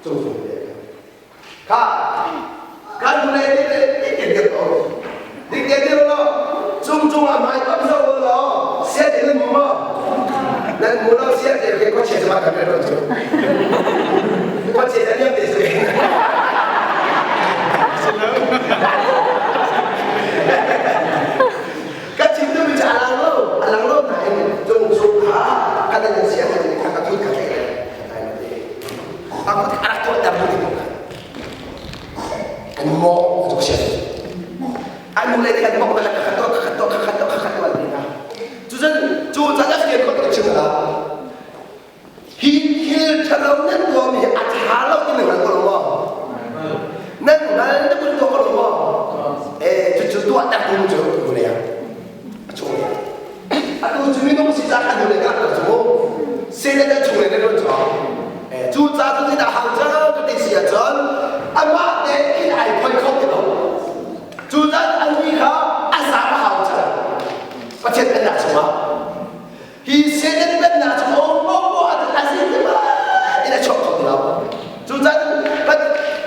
S1: cung cung lei khan. Kha kan hnulei nih dik dir ko. Dik dir lo. Cung cung ah hmai tam zo lo. Sia ti nan mu maw? Nan mu lo sia ti ke khuachia cu kan ro cu. Khuachia ta niam te su. Ka chim tu mi cha alang lo, alang lo nain cung cung kha kan nan sia ti kha ka thut ka thei. A kut a rak tuahter tu ding an mawng a tuk sian an nu le kan mawng le ka tuah ka tuah ka tuah ka tuah ti na cuzan cu ca la fian ko ka chim la hi thil thalo nan tuah mi a tha lo ti nan ko lo maw nan ngal na kun tuah ko lo maw eh cu cu tuah tak tu cu nu le a chung le atu cu minung si ca kan nu le ka cu se le ka chung le na ruan cu Cu ca cu zeidah hau cang ka ti si ahcun amah te khin ai phoi kho ti lo. Cu caan an mi kha a zaam a hau cang. Pathian pennak chungah hi Satan pennak chung a um poah ahcun a zin ti in a chuak kho ti lo. Cu caan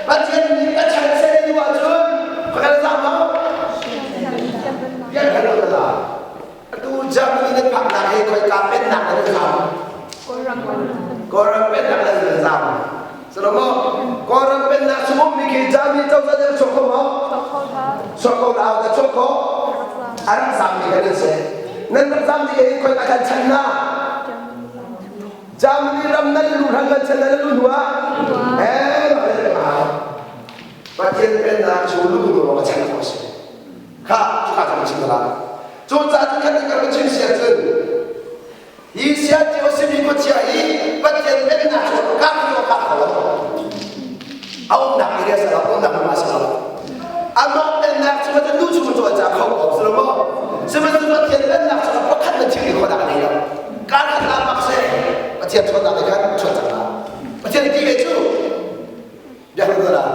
S1: Pathian nih a chan Satan duh ahcun pakhat a zaam lo. Biak kan lo la. Atu Germany nan phaknak hi khoika pennak nan zaam? Kawlram pennak nan zaam. Salomo, Kawlram pennak chung ummi khi Germany cozah nih chuak kho maw? Chuak kho la da chuak kho? A rak zaammi kan nan si. Nan rak zaam ding in khoika kan chan na? Germany ram nan lu hran nan chan nan lu hnu ah? Eh, Pathian pennak chung lu lu a chan kho si. Kha cuka cang chim la. Cu ca cu khan kan kan chim sia cun hi sia ti o simi khuachia hi Pathian pennak cu ka kho ka kho lo. A umnak area sa lo, umnak ma sa lo. Amah pennak cu kan nu chung cu ca kho ko sa lo mo. Sihmanhsehlaw Pathian pennak cu pakhat na thil kho dah nei lo. Kar khat la bak se Pathian chuan dah khan chuan cang la. Pathian ti ve cu Biakinn ah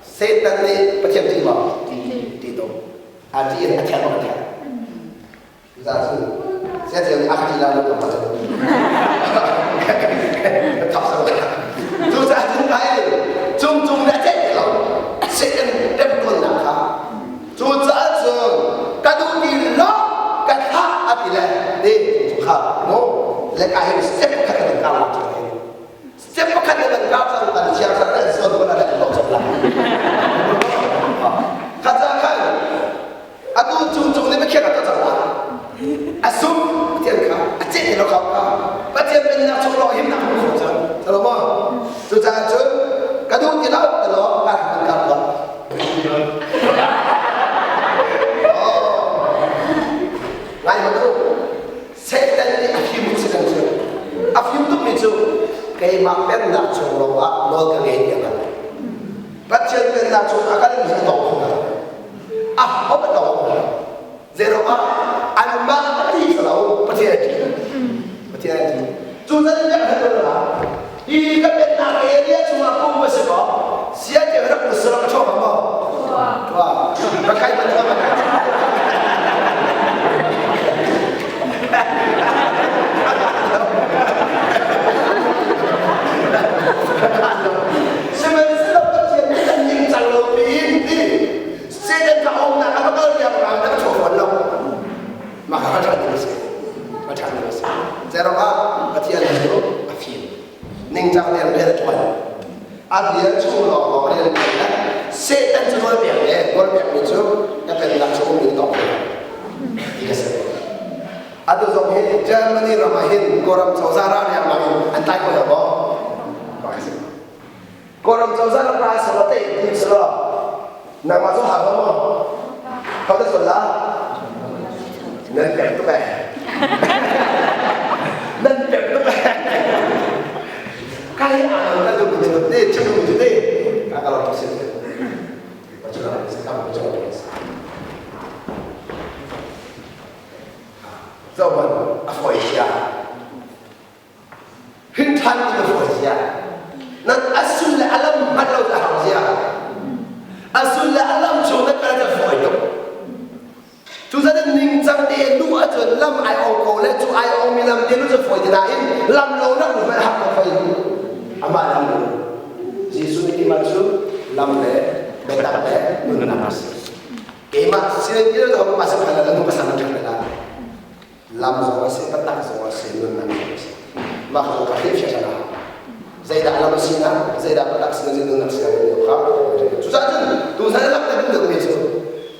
S1: Satan nih Pathian ṭih maw? Ṭih tuk. A ṭih in a ther bak a ther. Cucaah cun Satan nih a ka ṭih la lo ka thap so. Cucaah cun kai cung cung nih a ceih ti lo. Satan ṭemtuannak kha. Cucaah cun ka duh ti lo ka thlah a ti le ti kha mu le ka hin step khat kan kar lak Step pakhat na kan kap cang kan thiang cang kan sual ko na kan lok cang la. Kha ca khan atu cung cung nih Pathian a cang la. A sum Pathian kha a ceh lo kha kha Pathian pennak chung lawng himnak hmu kho cang. Salo maw? Cucaah cun ka duh ti lo ti lo ka kan kap lo. Ngai ma tu Satan nih a fim tuk si cu. A fim tukmi cu keimah pennak chung lawngah nawl ka ngei tiah a Pathian pennak chung a kalmi a tong kho lo. A hop a tong kho lo. Zeiruangah anmah a ti lo Pathian a ti. Pathian a ti. Cu zan in kan hal la. Hi ka pennak area chungah kum a si maw? Sia te rak na surak a chuak maw? Tua. Pakai man tua pakai. Sihmanhsehlaw Pathian nih kan ningcang lo piin ti Satan ka umnak a va kal lio Ningcang tein rian a ṭuan. A bia chung lawnglawng rian a ṭuan le Satan cu nawl pek le nawl pekmi cu na pennak cu um in tawk ve ti ka si. Atu zong hi Germany ram ah hin Kawlram cozah ralriangmang in an tlai ko hna maw? Kawlram cozah ram ra selaw te ti selaw nangmah cu hau maw? Hau te sual la? Nan pek tuk eh. Nan pek tuk eh. Kai ang ka lu cu te chim lu cu te ka ka lo sim te. Pa chu la ka pa chu la. Zohman a fawi sia. Hin ṭhan ti a fawi sia. Nan asul le alam hman lo a hau sia. Asul le alam chung na kal na fawi tuk. Cu zan ningcang te lu ahcun lam ai ong ko le cu ai ong mi lam te lu cu fawi ti nain lam lo nak lu hmanh hak ko fawi. Amah lam lu. Jesuh nih keimah cu lam le biatak le nunnak a si. Keimah sin in lo ma sa phala nu pasal na ṭhan la. Lam zong a si, patak zong a si, nunnak zong a si. Mah kha ka hriam sia la. Zeidah lam a si na, zeidah patak si na, zei nunnak si na kha. Cucaah cun tu zan lam na ding mi cu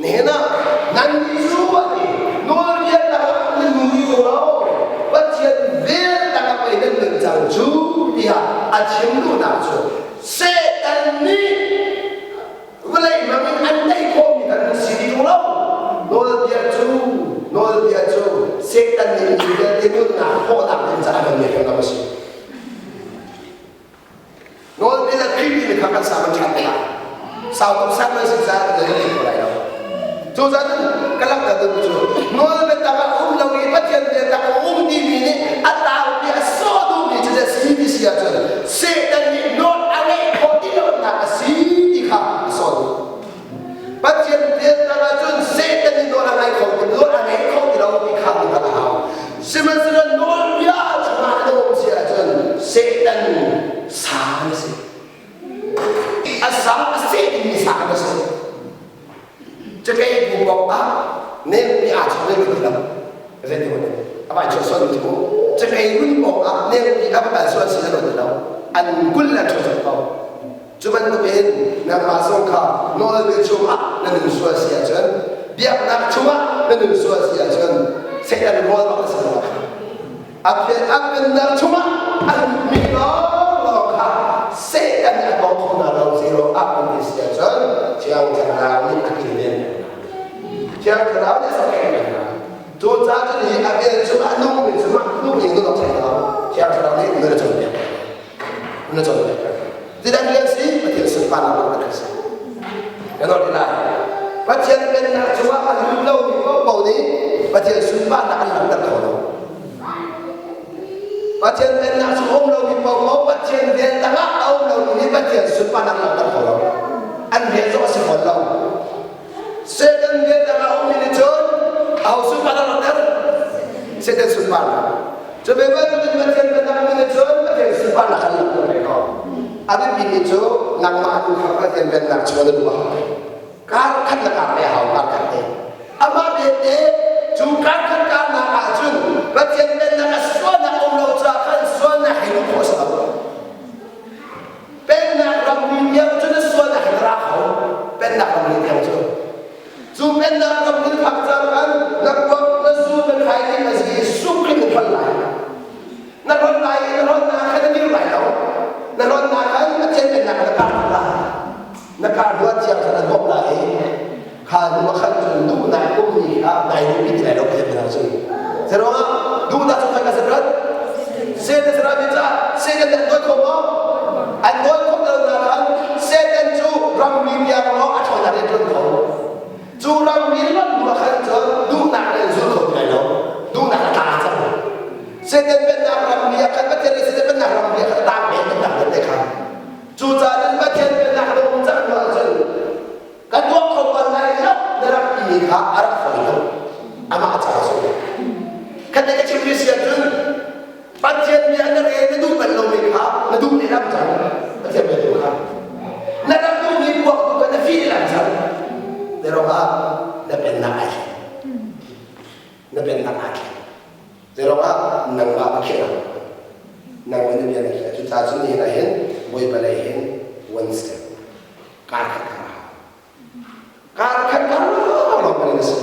S1: nihin ah nan cu ati nawlbia tangah nan nun ni ko lo. Pathian vel tangah pei nan nun cang cu tiah a chim duhnak cu Satan nih Vawlei hmang in an tei khawhmi kan si ti ṭung lo. Nawlbia cu nawlbia cu Satan nih mi vialte nunnak khawhnak ding caah kan ngeih lo a si. Nawlbia le Khrih timi kha kan sa kan ṭhan lai. Sau tuk sang nan si caah kan nei kho lai lo. Cucaah cun ka langhter duhmi cu nawlbia tangah um lo i Pathian bia tangah um timi nih a taupi a sawh duhmi cu a si ti si ahcun Satan nih nawl a ngeih khawh ti lonak a si ti kha a sawh duh. Pathian bia tangah cun Satan nih nawl a ngai kho ti nawl a ngei kho ti lo ti kha na hngalh a hau. Sihmanhsehlaw nawlbia chungah na um si ahcun Satan sa na si. A sa a seh dingmi sa na si. Cakei bu bawk ah nempi aa chong le ti lo. Zei ti mun a vai chuah sual ti mu. Cakei run bawk ah nempi a va kal sual si lo ti lo. An kul le ṭho cang ko. Cu bantukin nangmah zong kha nawlbia chungah na nun sual si ahcun biaknak chungah na nun sual si ahcun Satan rawl bak na si lo. A pennak chungah a lutmi lawnglawng kha Satan nih a tawng kho hna lo zero ah kan ti si ahcun Thiang Thlarau nih a kilven Thiang Thlarau nih a zohkhenh hna. Cucaah cun hi a vel chungah a nungmi cu mah nung in nun awk thei lo. Thiang Thlarau nih nun a cawnpiak. Nun a cawnpiak. Zeidah rian si? Pathian sunparnak kan si. Kan nawl lai. Pathian pennak cungah a lut lomi paohpaoh nih Pathian sunparnak an langhter kho lo. Pathian pennak chung um lomi paohpaoh Pathian rian tangah a um lomi nih Pathian sunparnak an langhter kho lo. An rian zong a si fawn lo. Satan rian tangah a ummi nih cun aho sunparnak langhter? Satan sunparnak. Cu ve bantukin Pathian pennak ummi nih cun Pathian sunparnak an langhter ve ko. A biapimi cu nangmah tu kha Pathian pennak chung na duh a hau. Kar khat le kar ve a hau, kar khat te. Amah belte cu kar khat karnak ahcun Pathian pennak a sualnak a um lo caah khan sualnak he luh khawh a si lo. Pennak ramri tiang cun a sualnak he na ra kho. Pennak ramri tiang cu. Cu pennak ramri phak cang khan na kuak na zu na khai ding a si i suk in na hlon lai. Na hlon lai i na hlonnak khan na dir lai lo. Na hlonnak khan Pathian pennak na kar lai. Na kar hnu ah thiang khan an bawmh lai i kha hnu ah khan cun duhnak ummi kha nai duhmi ti lai lo Pathian pennak cun. Zeiruangah duhnak cu khoi ka se rat? Satan sara mi caah Satan Nihin ah hin Bawipa lei hin one step kar khat kar a hau. Kar khat kar lawng kan in a si.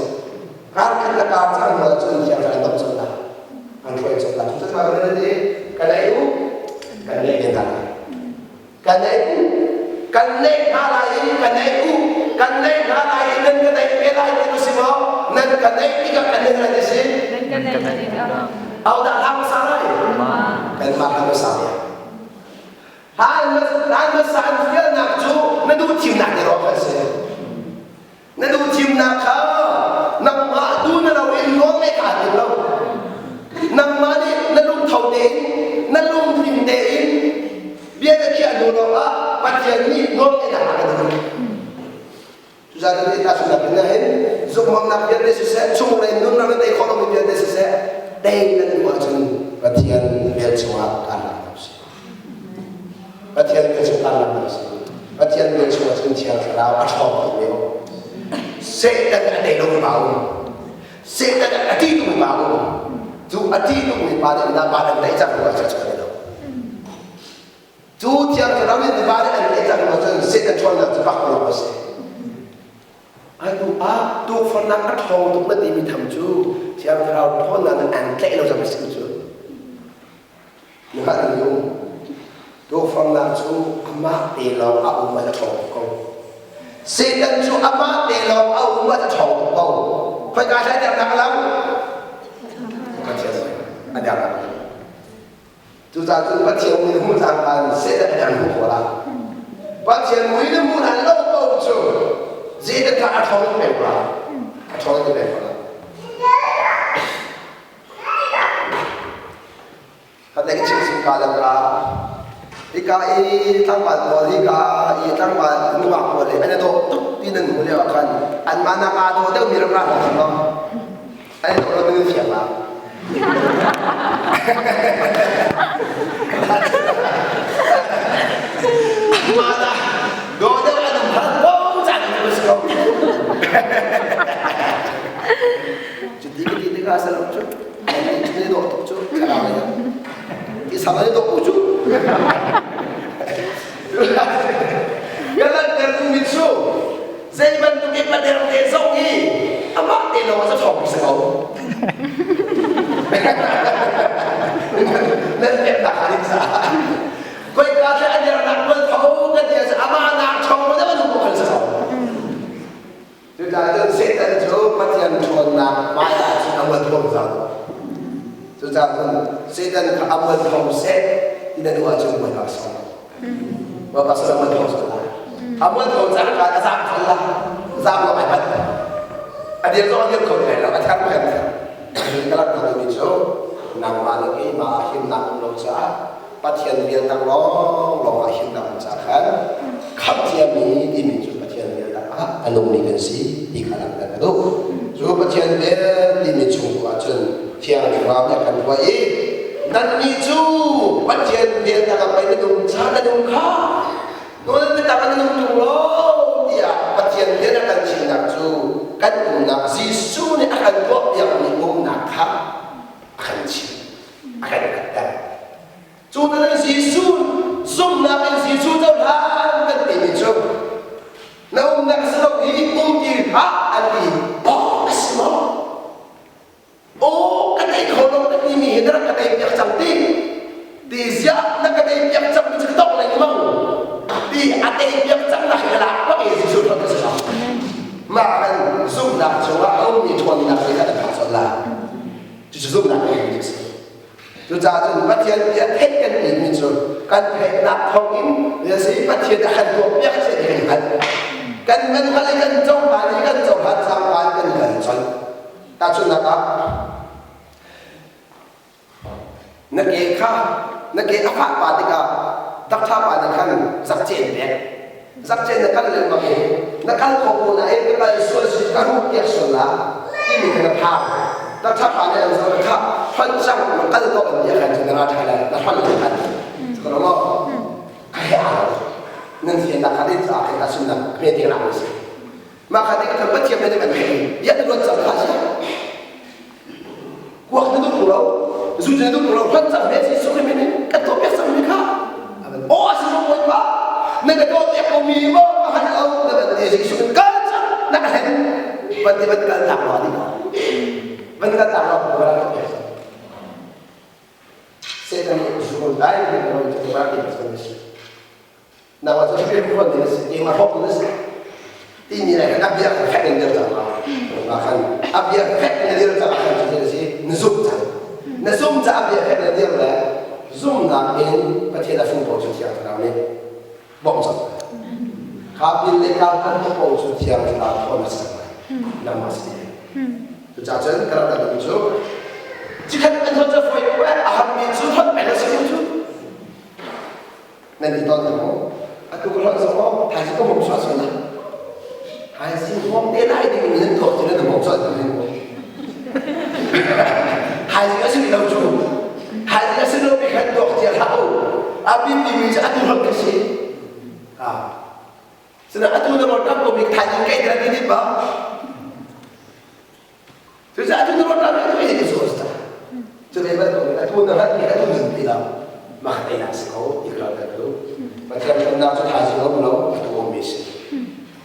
S1: Kar khat le kar cang hnu ahcun thiang thlarau an dawp colh lai. An hruai colh lai. Cucaah kan ti kan ei u kan neih ve hna lai. Kan ei u kan neih hna lai i kan ei u kan neih hna lai i nan ka neih ve lai ti si maw? Nan ka neih tikah kan neih lai ti si?
S4: Nan ka neih tikah.
S1: Ahodah hla hmasa lai? Kanmah hla hmasa ya. Hlan hmasa an fialnak cu na duh thimnak ni rawk an si. Na duh thimnak kha nangmah du na lo in nawl ngeih kha tim lo. Nangmah nih na lungtho tein, na lungthin tein bia na khiah hnu lawngah Pathian nih nawl ngeihnak a kan duh. Cucaah nih tahchunhnak in hin zumhawknak vialte siseh, chunglei nunnak na tei khawh lomi vialte siseh, tei nan duh ahcun Pathian vel chungah kaan lak hna usih. Pathian vel chung kaan lak hna usih. Pathian vel chungah cun Thiang Thlarau a ṭhawng tuk lio. Satan a tei lomi pa um. Satan a ṭih tukmi pa um. Cu a ṭih tukmi pa nih na pa nan tei cang lo ahcun a lo. Cu Thiang Thlarau nih tiva nih an teh cang lo cun Satan ṭhawnnak cu bak lo a si. Atu ah tukforhnak a ṭhawng tuk na timi tham cu Thiang Thlarau ṭhawnnak nih an tlaih lo cang a si cu. Na hngalh ning um. Tukforhnak cu amah te lawng a um a ṭhawng tuk ko. Satan cu amah te lawng a um a ṭhawng tuk ko. Khoika hlai dernak a lang? Pathian a dernak a lang. Cucaah cun Pathian mui na hmuh cangka in Satan a hmuh khawh lai. Pathian mui na hmuh hlan lo paoh cu zeidah kha a ṭhawng in pek lai. A ṭhawng in pek lai. Khat ka chim sim ka lang ka hika i tlangval pawl hika i tlangval nungak pawl hi an i dawh tuk ti nan hmuh lio ah khan anmah nak aa dawh deuh mi ram ra hna lo. An i dawh lo nan fiang la. Mana dawh deuh an um hal ko caan cu si ko. Cuti ka ti tikah a lo cu. An i dawh tuk cu. Thlarau lei ah. I sam an i dawh cu. Ka langhter duhmi cu zei bantuk i pader te zong hi amah te lawng a ṭhawng si ko. Nan peknak a caah. Koika tle a dernak tuan tho kan ti ahcun amah nak ṭhawng ma deuh an um kan si ko. Cucaah cun Satan cu Pathian ṭhawnnak hmai ah cun a mual thawng zau. Cucaah cun Satan kha a mual thawng seh ti na duh ahcun Bawipa sawm. Bawipa sal a mual thawng sawm lai. A mual thawng cang ka a zaam thal la. Zaam lo ai bat. A dir zong a dir kho lai lo, a ther phen. Ka rak duhmi cu nangmah le keimah ah himnak um lo caah Pathian riannak lawnglawng ah himnak um caah khan khamh ciami timi cu Pathian riannak ah a nungmi kan si ti kha langhter ka duh. Cu Pathian vel timi chung tu ahcun Thiang Thlarau nih a kan ruah i nannih cu Pathian riannak ah pei na nung ca na nung kha nawl biatak ah na nung ṭung lo tiah Pathian rian a kan chimnak cu kan umnak Jesuh nih a kan tuahpiakmi umnak kha a kan chimh. A kan hngalhter. Cu nan Jesuh zumhnak in Jesuh cohlan kan timi cu na umnak si lo hi um ti hlah an ti awk a si maw? Aw ka tei kho lo ka timi hi na rak ka tei piak cang ti ti ziah na ka tei piak cang mi cu ka tong lengmang ti a tei piak cang nak hi ka lak bak i Jesuh thawt ka si lo. Mah kan zumhnak chungah a ummi ṭhawnnak nih khan a phak sual lai. Cucu zumhnak ngeimi a si. Cucaah cun Pathian bia theih kan timi cu kan theihnak thawngin si Pathian a kan tuahpiak si ti kan hngalh. Kan kan hngalh i kan cohlan i kan cohlan cangka in kan kal colh. Tahchunhnak ah na ke kha na ke a fah pa tikah dakṭha pa nih khan zakcen pek. Zakcen na kal lengmang i na kal kho ko nain ka kal sual si ka ruh piak sual la timi kha na phang. Dakṭha pa nih an zoh kha hlonh cang na kal ko an ti khan cun na ra ṭha lai na hlonh lai khan. Ka lo maw? Ka he aa lo. Nan fiannak kha din caah khin tahchunhnak hme te ka si. Mah kha ti kan Pathian nih kan theih i ya na luat cang kha si. Kuak na duh lo, zu na duh lo, hlonh cang he si suk in kan tuah piak cang mi kha. A van ti. Na ka tuah piak ko mi maw ka han lo na van ti Jesuh in kal cang na ka hlen van ti van kal tak lo ti ko van kal tak lo ko ra piak Satan nih zul dai ni ko cu ra ti ko si na wa cu hrim hron ni si ti ma hok ni si ti mi lai kan abia fek in dir cang ma khan abia fek in dir cang khan cu si na zum cang na zum ca abia fek na dir le zumnak in Pathian a fung ko cu Thiang Thlarau nih bawmh cang kha pin le kal kan ko cu Thiang Thlarau thawn a si nangmah si cucaah cun ka rak kan cu cikhat an thon ca foi a harmi cu thon peng a si cu nan ti tawn maw atu ka hlawt zong maw thaizing ka hmong suah sual thaizing hmong te lai ding in nan tuak cu nan hmong sual tu thaizing a si lo cu thaizing a si lo mi khan tuak cia hlah u a bin mi cu atu hlawt ka si sina atu na rawt ko mi thaizing kai dira ti ba Cucaah cu ruat ram tu in so sa. Cu ve bantuk in atu na rat mi atu nun ti lo. Mah te nak si ko ti ka rat tu. Pathian ṭhawnnak cu thaizing um lo atu um mi si.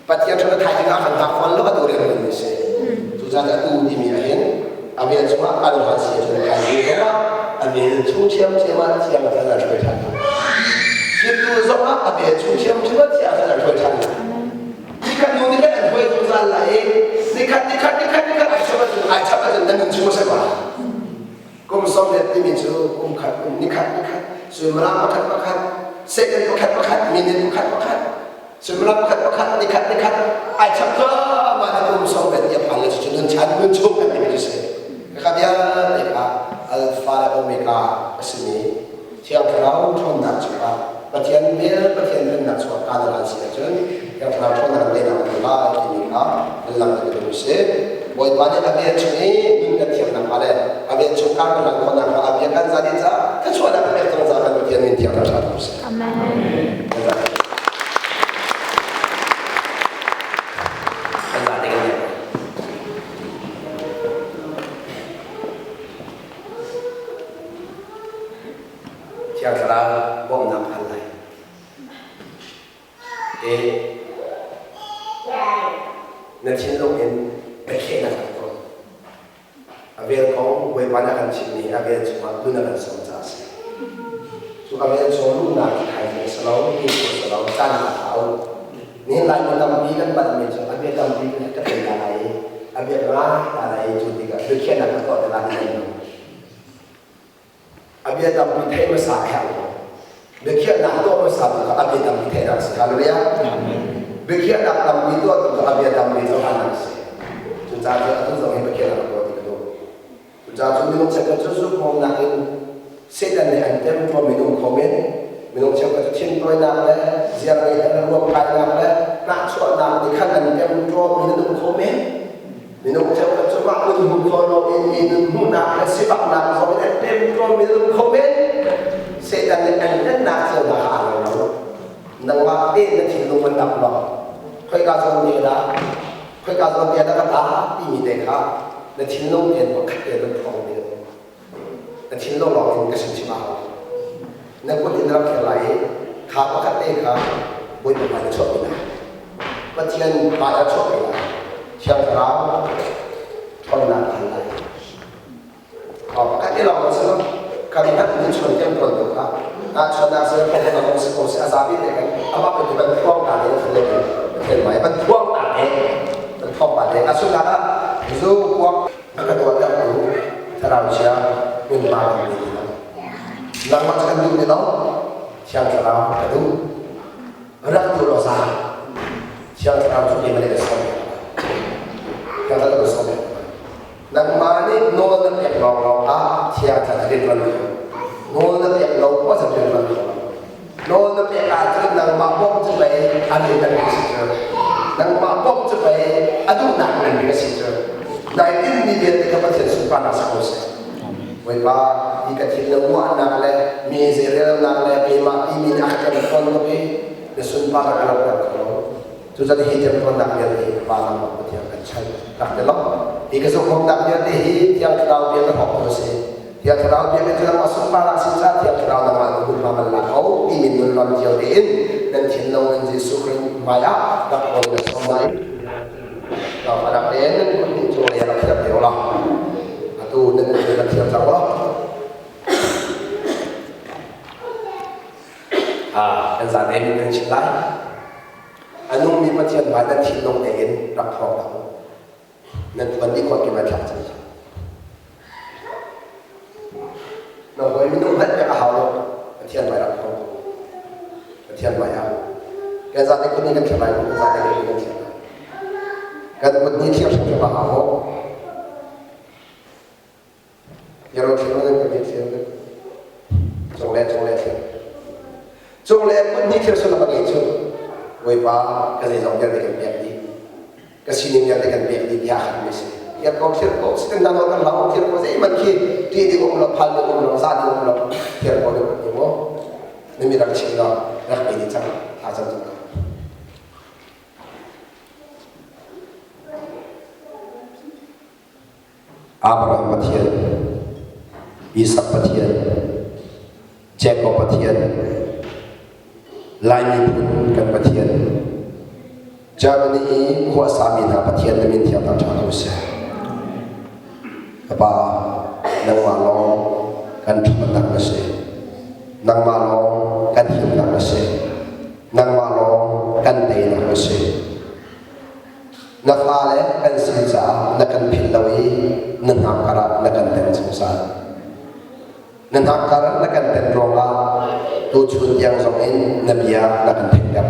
S1: Pathian ṭhawnnak thaizing ah kan hngak fawn lo atu rian mi si. Cucaah atu timi ahhin a vel chungah kan hman si ahcun thaizing zongah a vel chung ṭhiamṭhiam ah thiang thlan an hruai ṭhan. Thiltu zongah a vel chung ṭhiamṭhiam ah thiang thlan an hruai ṭhan. Nikhat hnu nikhat an huai zungzal lai i nikhat nikhat nikhat nikhat ai chap ahcun ai chap ahcun nan nun chung a si ko lai. Kum sawmriat timi cu kum khat kum nikhat nikhat suimilam pakhat pakhat second pakhat pakhat minute pakhat pakhat suimilam pakhat pakhat nikhat nikhat ai chap cuahmah na kum sawmriat ti a phan le cucu nun chan nun chung kan timi cu si. Kha vialte kha Alpha le Omega a simi Thiang Thlarau ṭhawnnak chungah Pathian vel Pathian pennak chungah kaan a lan si ahcun Thiang Thlarau ṭhawnnak in teinak kan hmu lai timi kha kan langhter ka duh si. Bawipa nih a bia chung i nun kan thiam nakhnga le a bia chung kar kan hlan khawh nakhnga a bia kan zan in caah thluachuahnak kan pek cang caah kan Pathian min thiang thlarau ṭha seh.
S4: Amen.
S1: Kan zate kan biak. Thiang Thlarau bawmhnak hal lai. E na thinlung in biakhiahnak rak tuah. A vel kong Bawipa nih a kan chimmi a vel chungah nun a kan sawm caah a si. Cu a vel chung luhnak hi thaizing a si lo, ni a si lo, caan a hau. Nihin Laimi tampi kan palhmi cu a bia tampi kan ka thei ta lai i a bia ngai ta lai i cu tikah biakhiahnak kan tuah tikah an lo. A bia tampi theih hmasa a herh lo. Biakhiahnak tuah hmasa tu kha a bia tampi theihnak a si. Hallelujah. Biakhiahnak tampi tuah tu kha a bia tampi cohlannak a si. Cucaah cun atu zong hi biakhiahnak tuah ti ka duh. Cucaah cun minung cheukhat cu zumhawmnak in Satan nih an temtuar minung kho men minung cheukhat cu thintawinak le ziarngeihnak le ruamkainak le hnahchuahnak nih khan an temtuar mi nan um kho men minung cheukhat cu mah nun hmu kho loin mi nun hmuhnak le sifaknak zong in an temtuar mi nan um kho men Satan nih an hlennak cio hna kha aa lo lo nangmah tein na thinlung an dap lo khoika zawn te dah khoika zawn te dah ka ta timi te kha na thinlung tein pakhat te nan thawng mi na thinlung lawng in ka sin chim a hau na kut in rak kher lai i kha pakhat te kha Bawipa hmai na chuahpi lai Pathian hmai ah chuahpi lai Thiang Thlarau ṭhawnnak hal lai pakhat te lawng na si lo kan hat in chuan tem tawn tu kha na chuannak se phong na si ko si a zapi te kan amah pe tu kan thuang ta te na thlen mai ban thuang ta te ban thuang ta te a sunnak ah zu kuak A ka tuahtertu Thlarau Chia hmunhma kan ngei ti lo. Nangmah cu kan duh ti lo, Thiang Thlarau ka duh. Rak tu law za. Thiang Thlarau cu keimah nih ka sawm piak lai. Thiang Thlarau ka sawm piak lai. Nangmah nih nawl na pek lawnglawng ah Thiang Thlarau rian ṭuan kho. Nawl na pek lo poah cu rian ṭuan kho lo. Nawl na pek ahcun nangmah bawmh cu pei a rian a si cu. Nangmah bawmh cu pei a duhnak nan rian a si cu. Nai tinhmi vialte kha Pathian sunparnak si ko seh. Bawipa, hi ka thil na ruahnak le mi zeirelnak le keimah timi nih a ka ṭem tawn tuk i na sunparnak a langhter kho lo. Cucaah hi ṭemtawnnak vialte hi Pa nangmah Pathian kan chan. Rak ti lo. Hi ka zumhawknak vialte hi Thiang Thlarau bia na hawk tu a si. Thiang Thlarau biakinn cu nangmah sunparnak sin caah Thiang Thlarau nangmah nu hmunhma man la ko timi nun lam cio tein Nan thinlung in Jesuh Khrih hmai ah rak kawl na sawm lai. Rak en nan kut nih cung lei rak thiar te la. Atu nan kut nih rak thiar cang law. Kan zan en kan chim lai. A nungmi Pathian hmai nan thinlung tein rak thawng ta u. Nan tuan dih khawt ki mai thlak cang. Na hawi minung hmanh pek a hau lo. Pathian hmai rak thawng ko. Pathian hmai ah. Kan zate kut nih kan thiam lai, kan zate kut nih kan thiam lai. Kan kut nih thiam hrimhrim a hau. Yaro thiam nan kut nih thiam. Cung le cung le thiam. Cung le kut nih thiam sullam a ngei cu. Bawipa ka zeizong vialte kan pek dih. Ka sining vialte kan pek dih tiah khan mi si. Thiam ko thiam ko sitin dang kan lau thiam ko zeihmanh khi ti ding um lo phal ding um lo za ding um lo thiam ko ding ni mo. Na mi rak chim lo rak pe dih cang tha cang cang. Abraham Pathian, Isak Pathian, Jakob Pathian, Lai miphun kan Pathian, Germany i khuasami hna Pathian na min thiang ṭha ko seh. Ka Pa, nangmah lawng kan ṭhawnnak na si. Nangmah lawng kan himnak na si. Nangmah lawng kan teinak na si. Na fale kan si caah na kan philh lo i na hnakkar ah na kan ten zungzal. Na hnakkar na kan ten ruangah tuchun tiang zongin na bia na kan theihter.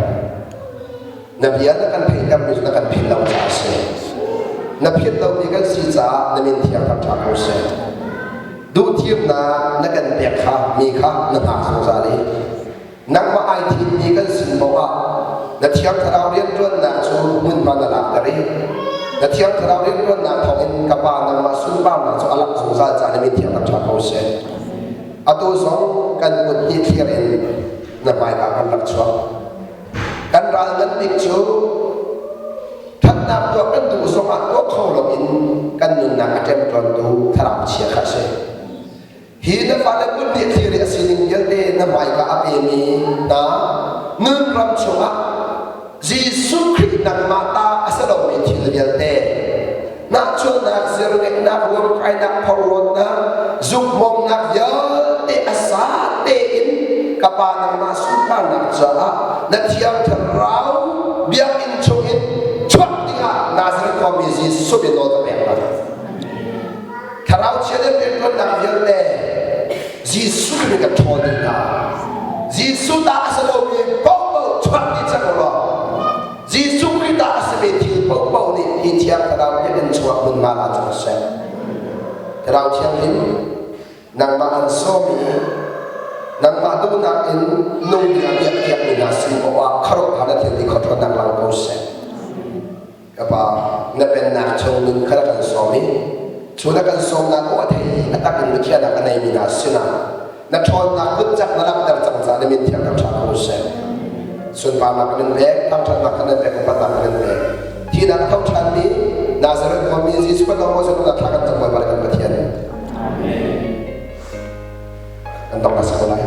S1: Na bia na kan theihter mi cu na kan philh lo caah a si. Na philh lomi kan si caah na min thiang kan ṭha ko seh. Duhthimnak na kan pek kha mi kha na hngak zungzal i Nangmah ai thimmi kan sin paoh ah na Thiang Thlarau rianṭuannak cu hmunhma na lakter i na Thiang Thlarau rianṭuannak thawngin ka Pa nangmah sunparnak cu a langh zungzal caah na min thiang rak ṭha ko seh. Atu zong kan kut hnih thlir in na hmaika kan rak chuak. Kan ral ngan bik cu ṭhatnak tuah kan duh zongah tuah kho loin kan nunnak a ṭemṭawntu thlarau chia kha a si. Hi na fale kut nih thil i a sining vialte na hmaika a pemi hna nun ram chungah Jesuh Khrih nangmah ta a si lomi thil vialte nahchuahnak, zirngeihnak, ruamkainak, phorhlawtnak, zukmawmnak vialte a sa tein ka Pa nangmah sunparnak caah na Thiang Thlarau biakinn chungin chuak dingah Nazareth khuami Jesuh min nawl ka pek hna. Thlarau chia le rianṭuannak vialte Jesuh nih kan ṭhawl dih hna. Jesuh ta a si lomi paohpaoh chuak dih cang u law Jesuh Khrih ta a simi thil paohpaoh nih hi Thiang Thlarau biakinn chungah hmunhma la cang seh. Thlarau Thianghlim, nangmah an sawm i nangmah duhnak in nung dingah biakpiakmi hna sin paoh ah khuaruahhar na thil ti khuaṭhawnnak lang ko seh. Ka pa, na pennak chung nun kha na kan sawm i cu na kan sawmnak aw a thei i a tak in biakhiahnak a neimi hna sinah na ṭhawnnak kutcak na langhter cang caah na min thiang ṭha ko seh. Sunparnak kan in pek, thangṭhatnak kan in pek, upatnak kan in pek. Thihnak tho ṭhanmi Nazareth khuami Jesuh kan dong Moses na thla kan cam Bawipa le kan Pathian. Amen. Kan dong na sa ko lai.